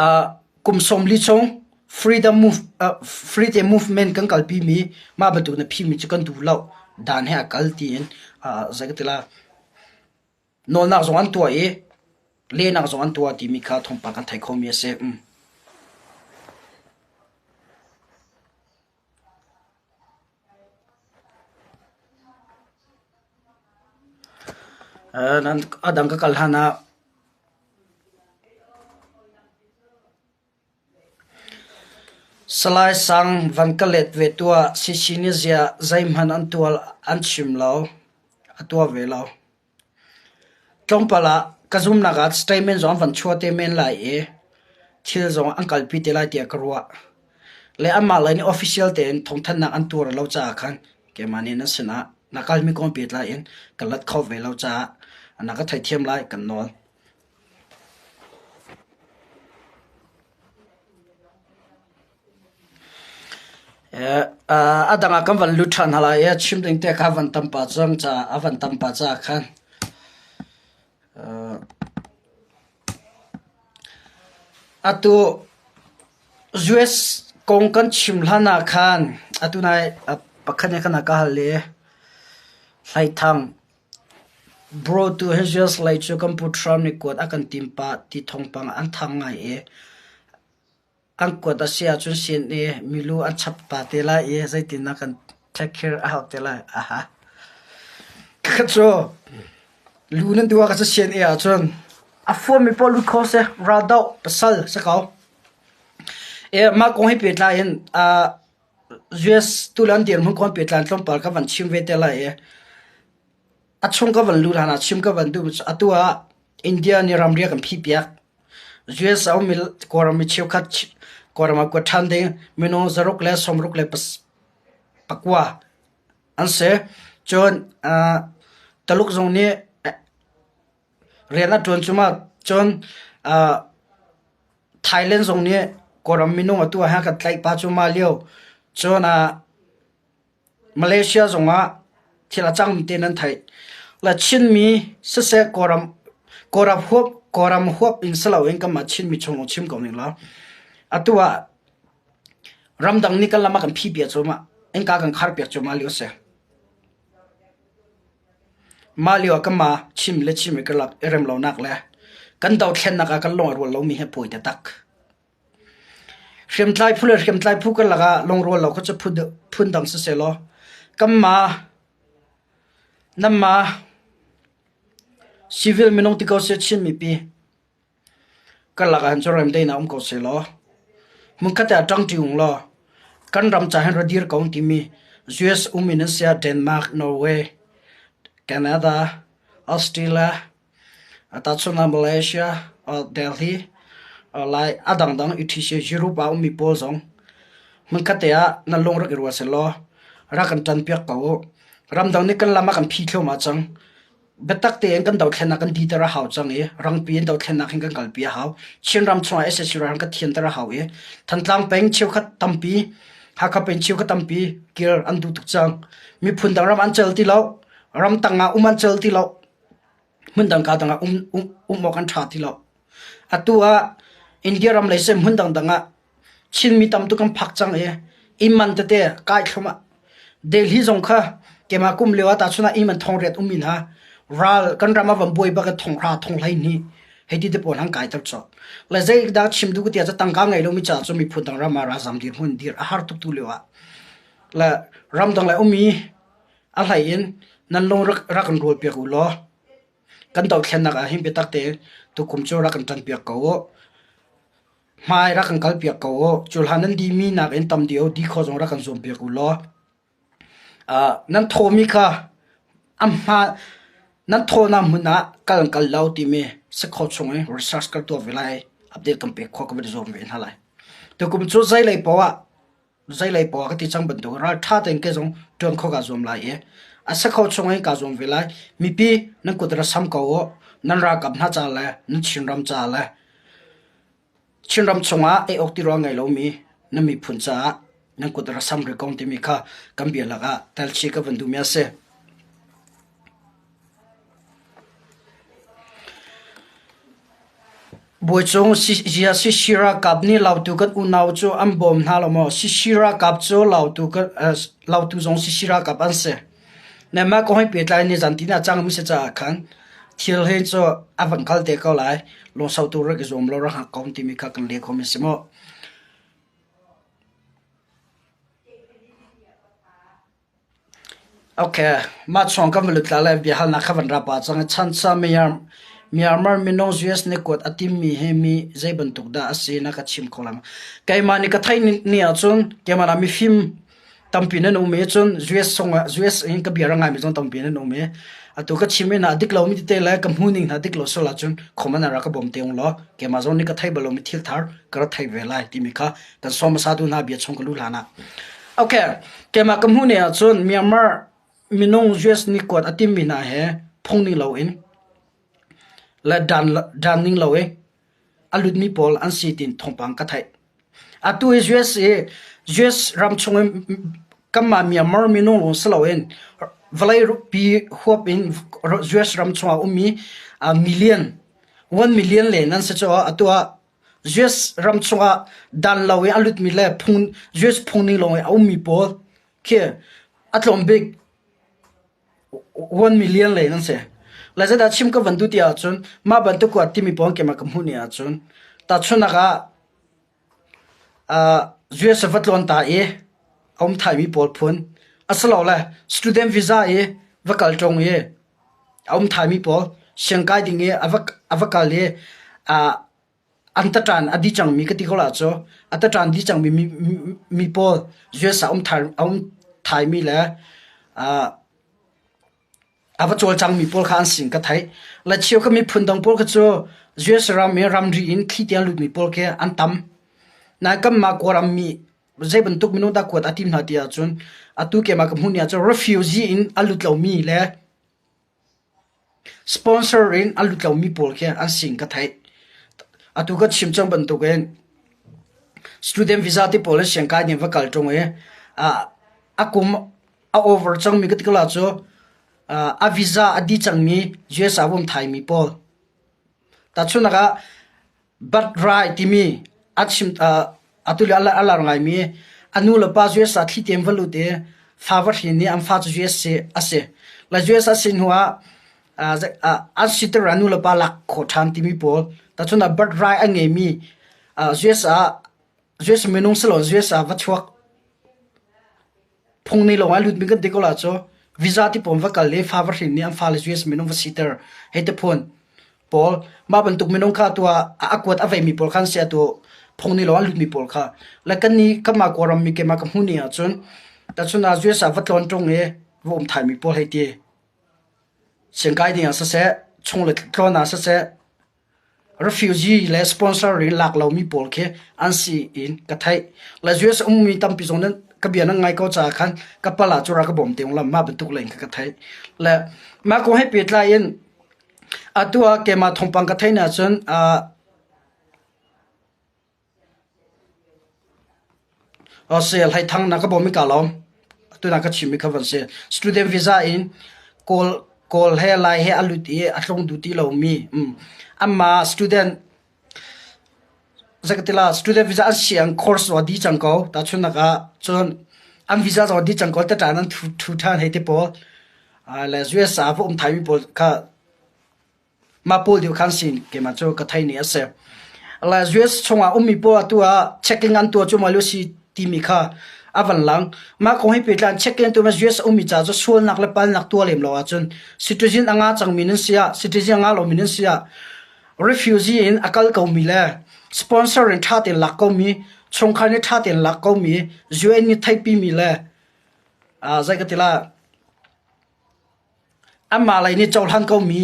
ah kum 40 chung freedom move freedom movement kan kalpi mi mah bantuk na phimi cu kan duh lo. Dan he a kal tiin zei ka ti la nawlnak zong an tuah i lehnak zong an tuah timi kha thawngpang kan theih khomi a si. A dang ka kal hlan ah Salai Sang van ka let ve tuah. Sisi nih ziah zeihmanh an tuah an chim lo. A tuah ve lo. Tlawmpal ah ka zumnak ah statement zong an van chuah te men lai i thil zong an kalpi te lai tiah ka ruah. Le anmah lei nih official tein thawngthanhnak an tuar lo caah khan keimah nih nan sinah na kalmi kong pehtlai in ka lat kho ve lo caah na ka theithiam lai kan nawl. A dang ah kan van lut ṭhan hna lai i chim ding te kha a van tam pah cang caah a van tam pah caah khan atu US kong kan chim hlan ah khan atu nai pakhat nih khan a ka hal i Hlaithang Bro tu hi US lei cu kan pu Trump nih kuat a kan tim pah ti thawngpang an thang ngai i An kuat a si ahcun sin i milu an chap ta te lai i zeitin a kan take care a hau te lai. Aha. Ka cu lu nan duh ah ka ca sian i ahcun a fuami paoh lut kho seh raldoh pasal si ko. E, mah kong hi pehtlai in uh, US tulan dirhmun kong pehtlai tlawmpal ka van chim ve te lai i a chung ka van lu hlan ah chim ka van duh atu ah India nih ramri a kan phih piak. US a ummi Kawlram mi cheukhat Kawlram ah kuat ṭhan ding minung zaruk le sawmruk le pakua an si. Cun uh, Taluk zong nih rian a ṭuan cuma cun uh, Thailand zong nih Kawlram minung atu ah kan tlaih pa cu mah lio. Cun uh, Malaysia zongah thil a cangmi te nan theih. Le Chinmi siseh Kawlram Kawlram huap Kawlram huap in si loin kanmah Chinmi chung lawng chim ko ning law atu ah ramdang nih kan lam a kan phih piak cuahmah innka kan khar piak cuahmah lio a si. Mah lio ah kanmah Chin le Chinmi karlak i rem lonak le kan dothlennak ah kan lung a rual lomi hi pawi taktak. Hriamtlai phu le hriamtlai phu karlak ah lungrual lo kha cu phundang sisehlaw kanmah nanmah civil minung ti ko seh Chin mipi karlak ah hin cun remdaihnak um ko sehlaw hmunkhat ah ṭangṭi ung law kan ram ca hin ra dir ko timi US um in an si ah Denmark, Norway, Canada, Australia, Tahchunhnak Malaysia, Delhi, lai a dangdang etc. Europe ah ummi pawl zong hmunkhat te ah nan lung rak i ruat sehlaw rak kan ṭanpiak ko u. Ramdang nih kan lam a kan phi thluahmah cang. Biatak tein kan dothlennak kan diter a hau cang i rangpi in dothlennak hin kan kalpi a hau. Chinram chungah sac ral kan thianter a hau i Thantlang peng cheukhat tampi, Hakha peng cheukhat tampi kir an duh tuk cang. Miphun dang ram an cel ti lo. Ramtang ah um an cel ti lo. Hmundang kaa dang ah um, um, um awk an ṭha ti lo. Atu ah India ram lei sem hmun dangdang ah Chinmi tam tuk kan phak cang i inn man tete kai thlum ah Delhi zong kha keimah kum lio ah tahchun ah inn man thong riat ummi hna ral kan ram ah van buai bak in thong hra thong hlei hnih hei ti te pawl han kai ter cawk. Le zei dah chim duh ka ti ah tangka ngei lomi caah cun miphun dang ram ah ralzam dirhmun dir a har tuk tu lio ah le ramdang le ummi A hlei in nan lung rak kan rualpiak u law kan dothlennak ah hin biatak tein tukum cu rak kan ṭanpiak ko u. Hmai rak kan kalpiak ko u. Cu hlan nan dihmi nakin tam deuh di khawh zong rak kan zuampiak u law uh, nan thawmi kha a hma nan thawnak hmun ah kal an kal lo timi si khawh chung in research kan tuah ve lai update kan pek khawh ka van i zuam ve hna lai. Tukum cu zeilei paoh ah. Zeilei poah ka ti cang bantuk ralṭha tein kei zong ṭuan kho kaa zuam lai i a si kho chung in kaa zuam ve lai. Mipi nan kut ra sam ko u. Nan ralkap hna ca le nan Chinram ca le Chinram chungah ei awk tirawl ngei lomi nan miphun caah nan kut ra sam rih ko timi kha kan bia lakah telchih ka van duhmi a si. Bawichung Sisi ralkap nih Lautu kan unau cu an bawm hna lo maw? Sisi ralkap cu Lautu zong Sisi ralkap an si. Nanmah kong he pehtlai in nizan tin ah cangmi si caah khan thil hi cu a van kal te ko lai. Lungsau tu rak i zuam law rak hngak ko timi kha kan leh khomi si mu. Okay, mah chung kan va lut lai biahalnak kha van ra pah cang. Chansa Myanmar minung US nih kuat a timmi hi mi zei bantuk dah a si na ka chim kho lai maw? Keimah nih ka theih ni ahcun keimah ah mifim tampi nan um i cun US chungah US in ka bia ra ngaimi zong tampi nan um i atu ka chim i na dik lomi tete le ka hmuhning hna dik lo sual ahcun comment ah rak ka bawm te ung law keimah zong nih ka theih bal lomi thil thar ka rak thei ve lai timi kha kan sawm hmasa tu hna bia chung ka lu hlan ah. Okay, keimah ka hmuh ning ahcun Myanmar minung US nih kuat a timmi hna he phung ning loin le dan, dan ning lo i a lutmi pawl an si tiin thawngpang ka theih. Atu hi US i US ram chung in kanmah Myanmar minung lawng si loin vawlei pi huap in US ram chungah ummi million, 1 million len an si cu atu ah US ram chungah dan lo i a lutmi le phung US phung ning lawng i a ummi pawl khi a tlawm bik 1 million lei nan si. Le zeidah chim ka van duh ti ahcun mah bantuk kuat timi pawl keimah ka hmuh ni ahcun tahchunhnak ah uh, US va tlawn ta i a um thaimi pawl phun asilole student visa i va kal ṭung i A um thaimi pawl siangkai ding i a va, a va kal i uh, an taṭan a di cangmi ka ti ko la cu a taṭan di cangmi mi, mi pawl US ah um thai, a um thaimi le uh, a va cawlcangmi pawl kha an sin ka theih. Le cheu ka miphun dang pawl kha cu US ram i ramri in thli tiang lutmi pawl khi an tam. Nain kanmah Kawlram mi zei bantuk minung dah kuat a tim hna ti ahcun atu keimah ka hmuh ni ahcun refugee in a lut lomi le sponsor in a lut lomi pawl khi an sin ka theih. Atu ka chim cang bantukin student visa ti pawl in siangkai nih va kal ṭung i a kum a over cangmi ka ti ko la cu a visa a di cangmi US ah um thaimi pawl. Tahchunhnak ah But Rai timi a chim atu lio a lar ngaimi a nu le pa US ah thli tein va lut i fa va hrin i an fa cu US a si. Le US a si hnu ah an siter a nu le pa lak khawh ṭhan timi pawl. Tahchun ah birth right a ngeimi US ah US minung si lo US ah va chuak Phung nih lawng ah lutmi kan ti ko la cu visa ti pawn va kal i fa va hrin nih an fale US minung va siter hei ti phun pawl mah bantuk minung kha tu ah a kuat a veimi pawl khan si atu phung nih lawng ah lutmi pawl kha le kan nih kanmah Kawlram mi keimah ka hmuh ni ahcun tachun ah US ah va tlawn ṭung i va um thaimi pawl hei ti siangkai ding ah siseh chung le tlawn ah siseh Refugee le sponsor in lak lomi pawl khi an si in ka theih. Le US ummi tampi zong nan ka bia nan ngai ko caah khan ka pala cu ra ka bawm te lam mah bantuk leng kha ka theih. Le mah kong he pehtlai in atu ah keimah thawngpang ka theih na cun uh, Hlei Thang na ka bawm i kaa lawm. Atu na ka chimmi kha van si. Student visa in Kawl, Kawl he Lai he a lut i a tlung duh ti lomi um, anmah student zeikatila student visa an si an course zong a dih cang ko. Tahchunhnak ah cun an visa zong a dih cang ko taṭan an thu, thu ṭhan hei ti pawl. Uh, le US ah va um thaimi pawl kha Mah pawl deuh khan sin keimah cu ka thei ni a si. Le US chungah ummi pawl atu ah checking an tuah cu maw si timi kha a van lang. Mah kong hi pehtlai in checking an tuah US ummi ca cu sualnak le palnak tuah lem lo ahcun citizen a nga cangmi nan si ah citizen a nga lomi nan si ah refugee in a kal komi le sponsor in ṭha tein lak komi chungkhar nih ṭha tein lak komi UN nih theihpimi le zei ka ti la Anmah lei nih cohlan komi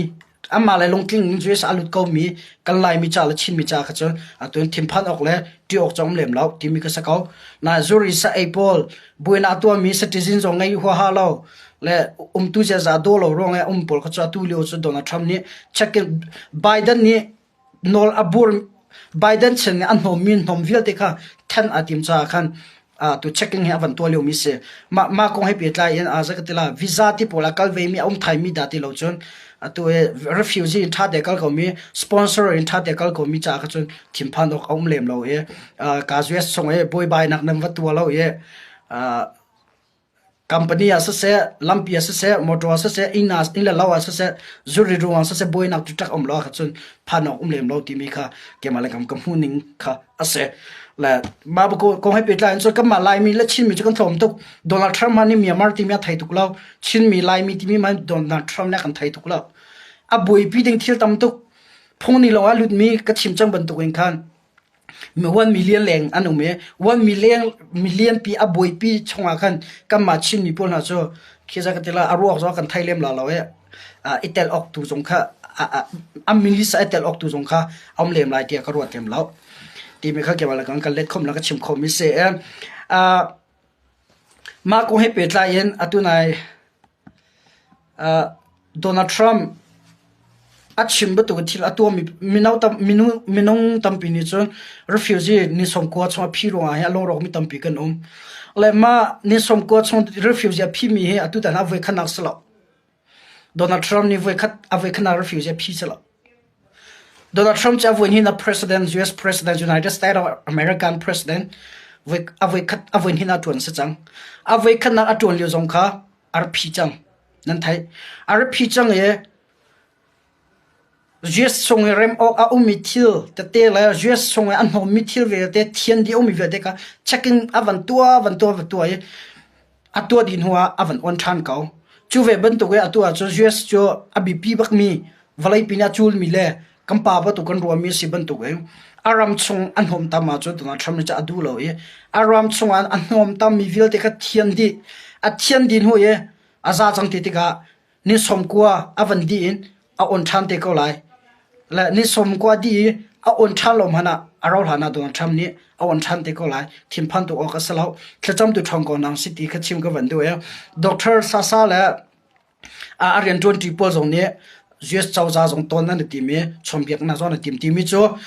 Amah le lungtling in US a lut komi kan Laimi ca le Chinmi ca kha cun atu in thinphan awk le ṭih awk cu a um lem lo timi ka si ko. Na zuri sa ei pawl buainak a tuahmi citizen zong ngei huaha lo le umtu ziaza daw lo ruang i um pawl kha cu atu lio cu Donald Trump nih check in Biden nih nawl a bur Biden chan nih a hnawmmi hnawm vialte kha then aa tim caah khan tu checking hi a van tuah liomi si. Mah mah kong he pehtlai in zei ka ti la visa ti pawl a kal vemi a um thaimi dah ti lo cun atu hi refugee in ṭha te kal komi sponsor in ṭha te kal komi caah kha cun thinphan awk a um lem lo i ka US chung i buaibainak nan va tuah lo i Company ah siseh, lampi ah siseh, motor ah siseh, inn ah inn le lo ah siseh, zuri ruang siseh buainak ṭiṭak um lo ahcun phan awk um lem lo timi kha keimah le kam ka hmuh ning kha a si. Le mah kong he pehtlai in cun kanmah Laimi le Chinmi cu kan tlawm tuk. Donald Trump hmanh nih Myanmar timi a thei tuk lo. Chinmi Laimi timi hmanh Donald Trump nih a kan thei tuk lo. A buaipi ding thil tam tuk. Phung nih lawng ah lutmi ka chim cang bantuk in khan 1 million leng an um i 1 million million pi a buaipi chungah khan kanmah Chinmi pawl hna cu khi za ka ti la a ruak zong kan thei lem la lo i i tel awk tu zong kha a minisa i tel awk tu zong kha a um lem lai tiah ka ruat lem lo timi kha keimah le kan kan let khom la ka chim khomi si mah kong he pehtlai in atu nai Donald Trump a chim bantuk thil a tuahmi mino tam, minu, minung tampi nih cun refugee ni 90 chung a phi ruangah hin a lungrawkmi tampi kan um. Le mah ni 90 chung refugee a phimi hi atu tan a voikhatnak si lo. Donald Trump nih voikhat a voikhatnak refugee a phi si lo. Donald Trump cu a voi hnihnak president, US president, United States of American president voi a voikhat a voi hnihnak a ṭuan si cang. A voikhatnak a ṭuan lio zong kha a rak phi cang. Nan theih. A rak phi cang i US chung i rem awk a ummi thil tete le US chung i a hnawmmi thil vialte thian dih a ummi vialte kha checking a van tuah van tuah van tuah i a tuah dih hnu ah a van on ṭhan ko. Cu ve bantuk i atu ahcun US cu a biapi bakmi vawleipi nih a culmi le kan pa bantuk kan ruahmi a si bantuk in a ram chung a hnawmtam ahcun Donald Trump nih cun a duh lo i a ram chung ah a hnawmtammi vialte kha thian dih a thian dih hnu i a za cang ti tikah ni 90 a van dih in a on ṭhan te ko lai. Le ni 90 dih i a on ṭhan lo hmanh ah a rauh hlan ah Donald Trump nih a on ṭhan te ko lai. Thinphan tuk awk a si lo. Thlacam tu ṭhawng ko nang si ti kha chim ka van duh i Dr. Sasa le A rianṭuanṭi pawl zong nih US cozah zong tawn nan i tim i chawnhbiaknak zong an i tim timi cu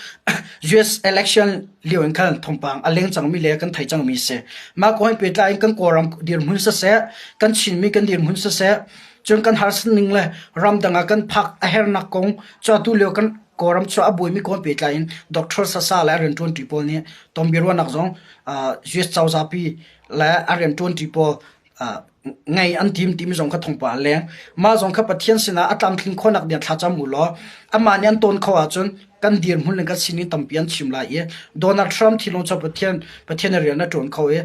US election lio in khan thawngpang a leng cangmi le kan theih cangmi a si. Mah kong he pehtlai in kan Kawlram dirhmun siseh, kan Chinmi kan dirhmun siseh, cun kan harsat ning le ramdang ah kan phak a hernak kong cu atu lio kan Kawlram cu a buaimi kong he pehtlai in Dr. Sasa le a rianṭuanṭi pawl nih tonbiaruahnak zong US cozah pi le a rianṭuanṭi pawl ngei an tim timi zong kha thawngpang a leng. Mah zong kha Pathian sinah a tlamtlin khawhnak ding thlacam u law amah nih an tawn kho ahcun kan dirhmun le kan sining tampi an chim lai i Donald Trump thinlung cu Pathian Pathian rian a ṭuan kho i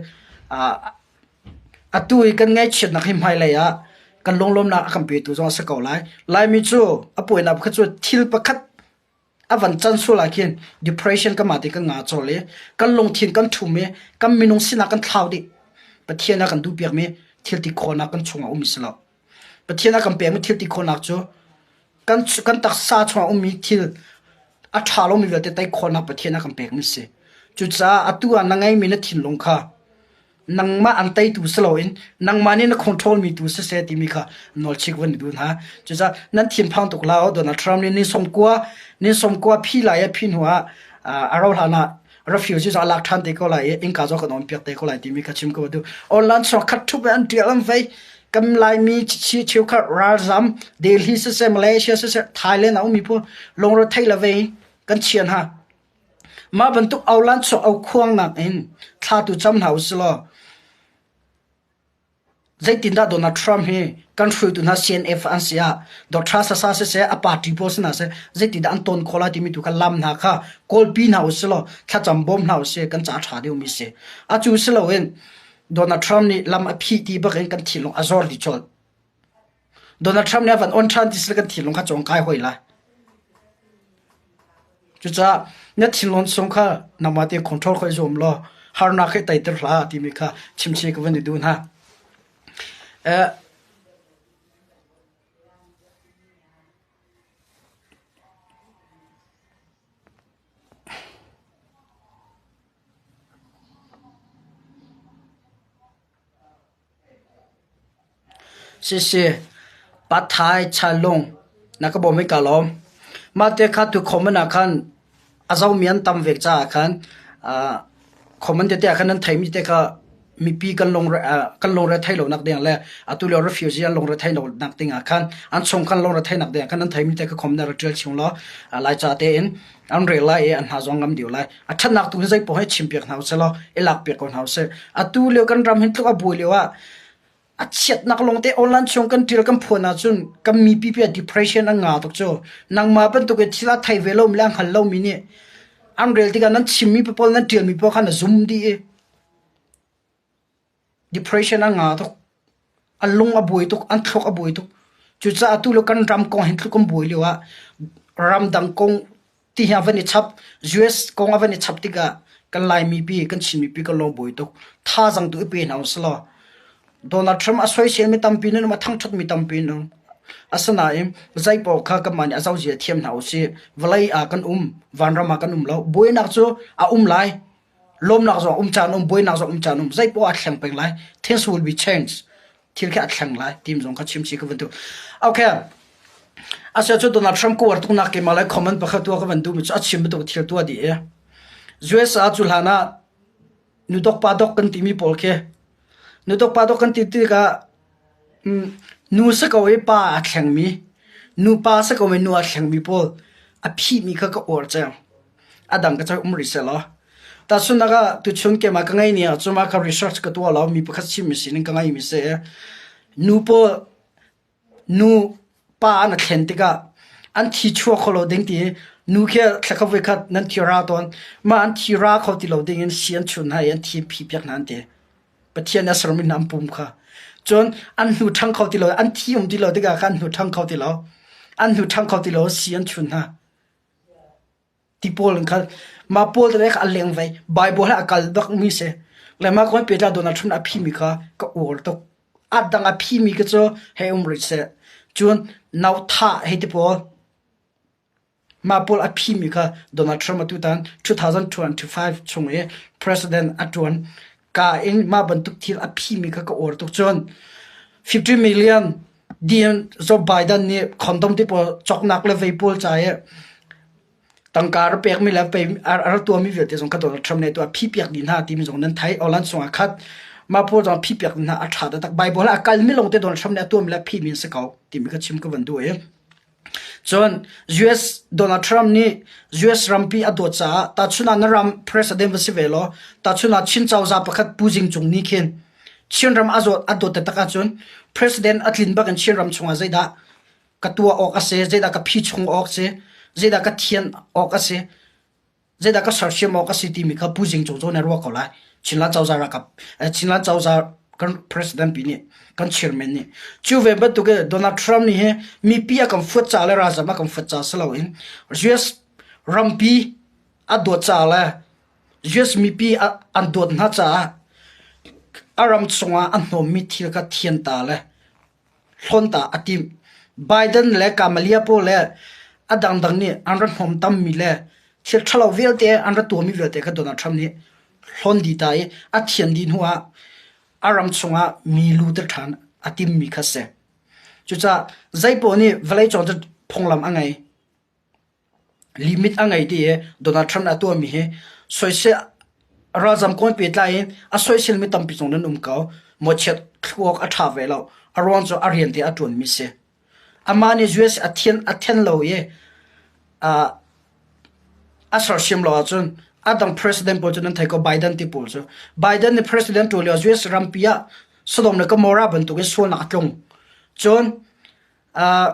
atu i kan ngaihchiatnak hi hmailei ah kan lunglawmnak a kan petu zong a si ko lai. Laimi cu a puainak pakhat cu thil pakhat A van can sual ah khin depression kanmah te kan ngah colh i kan lungthin kan ṭhum i kan minung sinak kan thlau dih. Pathian a kan duhpiakmi thil ti khawhnak kan chungah um si lo. Pathian a kan pekmi thil ti khawhnak cu kan kan taksa chungah ummi thil a ṭha lomi vialte tei khawhnak Pathian a kan pekmi si. Cucaah atu ah na ngeimi na thinlung kha nangmah an teitu si loin nangmah nih na control mi tu siseh timi kha nawlchik van i duh hna. Cucaah nan thinphang tuk la Donald Trump nih ni 90 ni 90 phi lai a phi hnu ah a rauh hlan ah refugee zong a lak ṭhan te ko lai i innka zong kan on piak te ko lai timi kha chim ko duh. Online chung khat ṭhup in an ṭial an vei. Kan Laimi cheukhat ralzam Delhi siseh Malaysia siseh Thailand a ummi pawl lungre thei le vei kan chia hna. Mah bantuk aulan chuak aukhuangnak in thla tu cam hna usih law zeitindah Donald Trump hi kan hruaitu hna CNF an si ah Dr. Sasa siseh a party pawl si hna seh zeitindah an ton khawh lai timi tu kha lam hna kha kawlpi hna usih law thlacam bawm hna usih kan ca a ṭha deuhmi si. Atu si loin Donald Trump nih lam a phih ti bak in kan thinlung a zor dih colh. Donald Trump nih a van on ṭhan ti sila kan thinlung kha cawng kai hoi lai. Cucaah na thinlung chung kha nangmah tein control kho i zuam law harnak hi teiter hlah timi kha chimchih ka van i duh hna. Eh, Sisi Pathai Chalung na ka bawm i ka lawm. Mah te kha tu comment ah khan a zomi an tam ve caah khan comment tete ah khan nan theimi te kha mipi kan lungre kan lungre thei lo nak ding le atu lio refugee an lungre thei lo nak ding ah khan an chung kan lungre thei nak ding ah khan nan theimi te kha comment na rak ṭial chung law Laica tein an rel lai i an hna zong ngam dih lai. A ṭhatnak tu hi zei paoh hi chim piak hna usih law i lak piak ko hna usih. Atu lio kan ram hin tluk a buai lio ah A chiatnak lawngte online chung kan ṭial kan phuan ahcun kan mipi pi ah depression an ngah tuk cu. Nangmah bantuk in thil a thei ve lomi le a hngal lomi nih an rel tikah nan chimmi pawl nan ṭialmi pawl kha na zum dih i depression an ngah tuk. An lung a buai tuk, an thluak a buai tuk. Cucaah atu le kan ram kong hin tluk kan buai lio ah ramdang kong ti hi a van i chap. US kong a van i chap tikah kan Laimi pi, kan Chin mipi kan lawng buai tuk. Thazaang tu i pe hna usih law Donald Trump a soisel mi tampi nan um, a thangṭhat mi tampi nan um. Asinain zeipaoh kha kanmah nih a zozia thiam hna usih. Vawlei ah kan um, vanram ah kan um lo. Buainak cu a um lai. Lawmnak zong um caan um, buainak zong um caan um. Zeipaoh a thleng peng lai. Things will be changed. Thil khi a thleng lai. Tim zong kha chim si ka van duh. Okay. Asia cu Donald Trump ka uar tuknak keimah le comment pakhat tuah ka van duhmi cu a chim bantuk thil tuah dih i USA cu hlan ah nudok pa dok kan timi pawl khi nudok pa dok kan ti tikah nu si ko i pa a thlengmi nupa si ko i nu a thlengmi pawl a phihmi kha ka uar cang. A dang ka um rih seh law. Tahchunhnak ah tuchun keimah ka ngei ni ah cun mah kha research ka tuah lo mi pakhat chimmi sining ka ngeimi si i nu pawl Nu pa an thlen tikah an thi chuak kho lo ding ti nu khi thla khat voikhat nan thi ra tawn. Mah an thi ra kho ti lo ding in si an chun hna i an thi an phi piak hna an ti. Pathian nih a sermi hna an pum kha. Cun an hnu ṭhang kho ti lo, an thi um ti lo tikah khan an hnu ṭhang kho ti lo. An hnu ṭhang kho ti lo si an chun hna. Ti pawl in khan mah pawl tete kha a leng ve. Bible he a kal bakmi si. Le mah kong pehtlai Donald Trump a phimi kha ka uar tuk. A dang a phimi kha cu hei um rih seh. Cun nau thah hei ti pawl. Mah pawl a phimi kha Donald Trump atutan 2025 chung i president a ṭuan ka in mah bantuk thil a phimi kha ka uar tuk. Cun 50 million Dean Joe Biden nih condom ti pawl cawknak le vei pawl ca i tangka a rak pekmi le a rak tuahmi vialte zong kha Donald Trump nih a tuah phipiak dih hna timi zong nan theih. Online chungah khat mah pawl zong phipiak dih hna a ṭha taktak. Bible ah a kalmi lawngte Donald Trump nih a tuahmi le a phimi an si ko timi kha chim ka van duh i cun US Donald Trump nih US rampi a dawt caah tahchun ah na ram president va si ve law tahchun ah Chin cozah pakhat Pu Jing Cung nih khin Chinram a zawt a dawt taktak ahcun president a tlin bak in Chinram chungah zeidah ka tuah awk a si, zeidah ka phi chung awk a si, zeidah ka thian awk a si, zeidah ka sersiam awk a si timi kha Pu Jing Cung cu na ruah ko lai. Chinland cozah ralkap Chinland cozah kan president pi nih kan chairman nih cu ve bantuk in Donald Trump nih hi mipi a kan fuat ca le ralzam a kan fuat ca si loin US rampi a dawt ca le US mipi an dawt hna caah a ram chungah a hnawmmi thil kha thian ta le hlawn ta a timh. Biden le Kamala pawl le a dangdang nih an ra hnawm tammi le thil ṭhalo vialte an ra tuahmi vialte kha Donald Trump nih hlawn dih ta i a thian dih hnuah a ram chungah mi luter ṭhan a timmi kha si. Cucaah zeipaoh nih vawleicung cu phunglam a ngei. Limit a ngei ti i Donald Trump nih a tuahmi hi soisel ralzam kawl pehtlai in a soiselmi tampi zong nan um ko. Mawchiat thluak a ṭha ve lo. A ruang cu a rian te a ṭuanmi si. Amah nih US a thian a then lo i uh, a sersiam lo ahcun a dang president pawl cu nan thei ko Biden ti pawl cu. Biden nih president ṭuan lio US rampi ah Sodom le Gomorrah bantukin sualnak a tlung. Cun uh,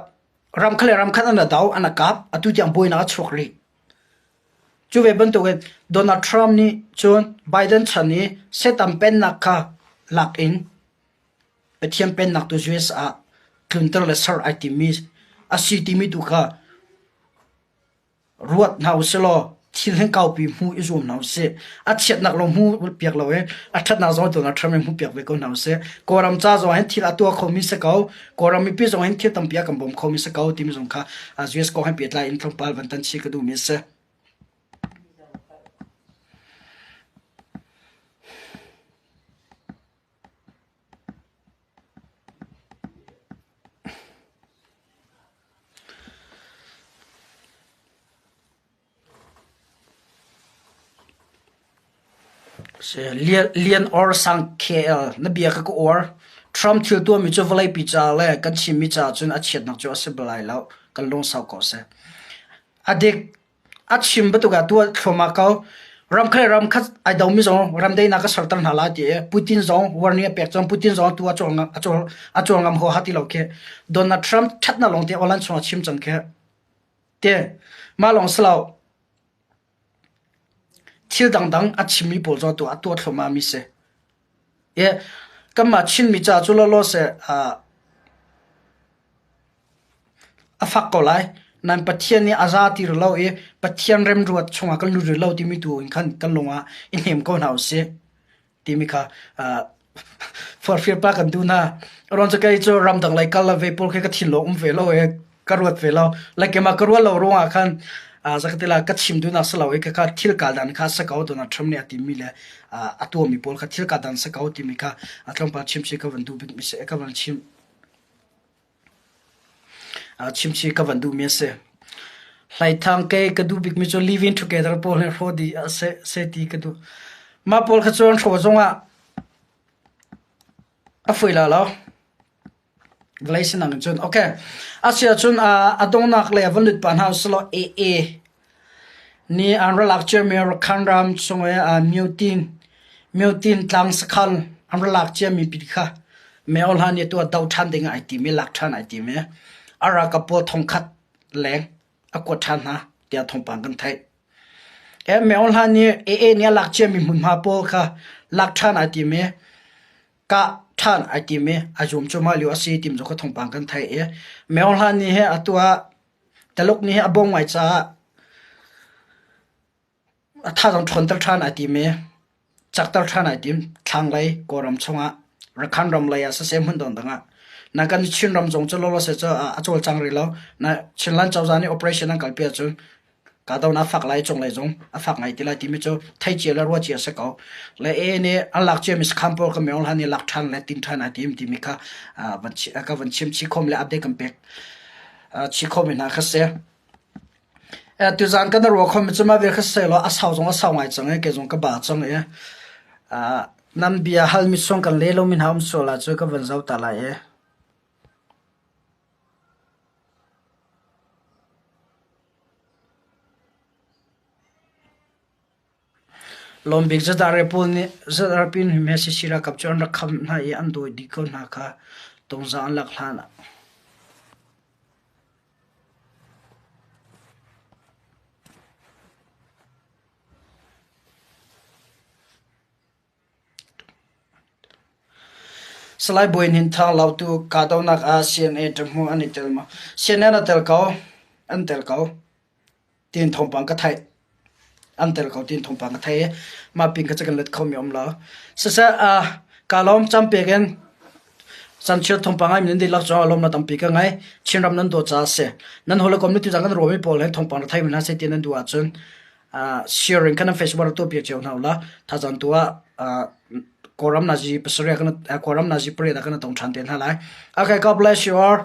Ramkhat le ramkhat an do, an kap. Atu tiang buainak a chuak rih. Cu ve bantukin Donald Trump nih cun Biden chan i Satan pennak kha lak in Pathian pennak tu US ah tlunter le ser ai timmi a si timi tu kha Ruat hna usih law thil hin kaupi hmu i zuam hna usih. A chiatnak lawng hmu piak lo i a ṭhatnak zong Donald Trump in hmu piak ve ko hna usih. Kawlram ca zong hin thil a tuah khomi si ko. Kawlram mipi zong hin thil tampi a kan bawm khomi si ko timi zong kha US kong he pehtlai in tlawmpal van tan chih ka duhmi a si. Lian or Sang KL na bia ka ka uar. Trump thil tuahmi cu vawleipi ca le kan Chinmi caah cun a chiatnak cu a si bal lai lo. Kan lungsau ko seh. A dik. A chim bantuk ah tuah thluahmah ko. Ram khat le ram khat ai domi zong ram daihnak ka serter hna lai ti i Putin zong warning a pek cang. Putin zong tu a cawl a cawl a cawl ngam huaha ti lo khi. Donald Trump ṭhatnak lawng te online chung a chim cang khi. Te mah lawng si lo. Thil dangdang a chimmi pawl cu atu a tuah thluahmahmi si. I kanmah Chinmi ca cu lawlaw seh a fak ko lai. Nain Pathian nih a za ti rih lo i Pathian remruat chungah kan lut rih lo timi tu in khan kan lung ah i hnem ko hna usih. timi kha forhfial pa kan duh hna. Aruang cu kei cu ramdang lei kal le ve pawl khi ka thinlung um ve lo i ka ruat ve lo. Like keimah ka ruat lo ruangah khan zakatila ka chim duhnak si lo i khakha thil kal dan kha si ko Donald Trump nih a timi le a tuahmi pawl kha thil kal dan si ko timi kha tlawmpal chim si ka van duh bik mi si ka van chim. Chimchih ka van duhmi a si. Hlaithang kei ka duh bikmi cu Living Together pawl hi hrawh dih ah seh, seh ti ka duh. Mah pawl kha cu an hrawh zongah a fawi la lo. Vawlei sinang in cun. Okay. Asiahcun a donghnak lei ah van lut pah hna usih law AA nih an ra lak ciami Rakhine ram chung i Myotin Myotin tlang sakhan an ra lak ciami pi kha Myohla nih atu ah doh ṭhan ding ah ai tim i lak ṭhan ai tim i a ralkap pawl thongkhat leng a kuat ṭhan hna tiah thawngpang kan theih. Myohla nih AA nih a lak ciami hmunhma pawl kha lak ṭhan ai tim i kah ṭhan ai tim i a zuam cuahmah lio a si ti zong kha thawngpang kan theih i Myohla nih hi atu ah Taluk nih a bawm ngai caah a thazaang ṭhawnter ṭhan ai tim i cakter ṭhan ai tim. Thlanglei Kawlram chungah Rakhine ram lei ah siseh hmun dangdang ah. Na kan Chinram zong cu lawlaw seh cu a cawlcang rih lo. Na Chinland cozah nih operation an kalpi ahcun kahdohnak a fak lai cunglei zong a fak ngai ti lai timi cu theih cia le ruah cia a si ko. Le AA nih an lak ciami sakhan pawl ka Myo Hlan nih lak ṭhan le tin ṭhan ai tim timi kha ka van chim chih khom le update kan pek chih khomi hna kha si. Tuzaan kan ruah khomi cu mah vial kha si law a sau zong a sau ngai cang i kei zong ka ba cang i nan bia halmi chung kan le lomi hna um sual ahcun ka van zoh ta lai i. Lawmbik ZRP nih sac ralkap cu an rak kham hna i an dawi dih ko hna kha tungzang an lak hlan ah. Salai Bawi Hnin Thang Lautu kahdohnak ah CNA ṭahhmu an i tel maw? CNN a tel ko. An tel ko. Tiin thawngpang ka theih. An tel ko tiin thawngpang ka theih i mah pin kha cu kan let khomi um lo. Siseh, uh, kaa lawm campek in Sanchiat thawngpang ai min dihlak cungah lawmnak tampi ka ngei. Chinram nan dawt caah a si. Nan hawikom nih tuzaan kan ruahmi pawl he thawngpang na theimi hna seh ti nan duh ahcun uh, sharing kha nan Facebook ah tuahpiak cio hna ula. Thazaang tu ah uh, Kawlram nazi pasarih kan Kawlram nazi pariat ah kan tong ṭhan te hna lai. Okay, God bless you all.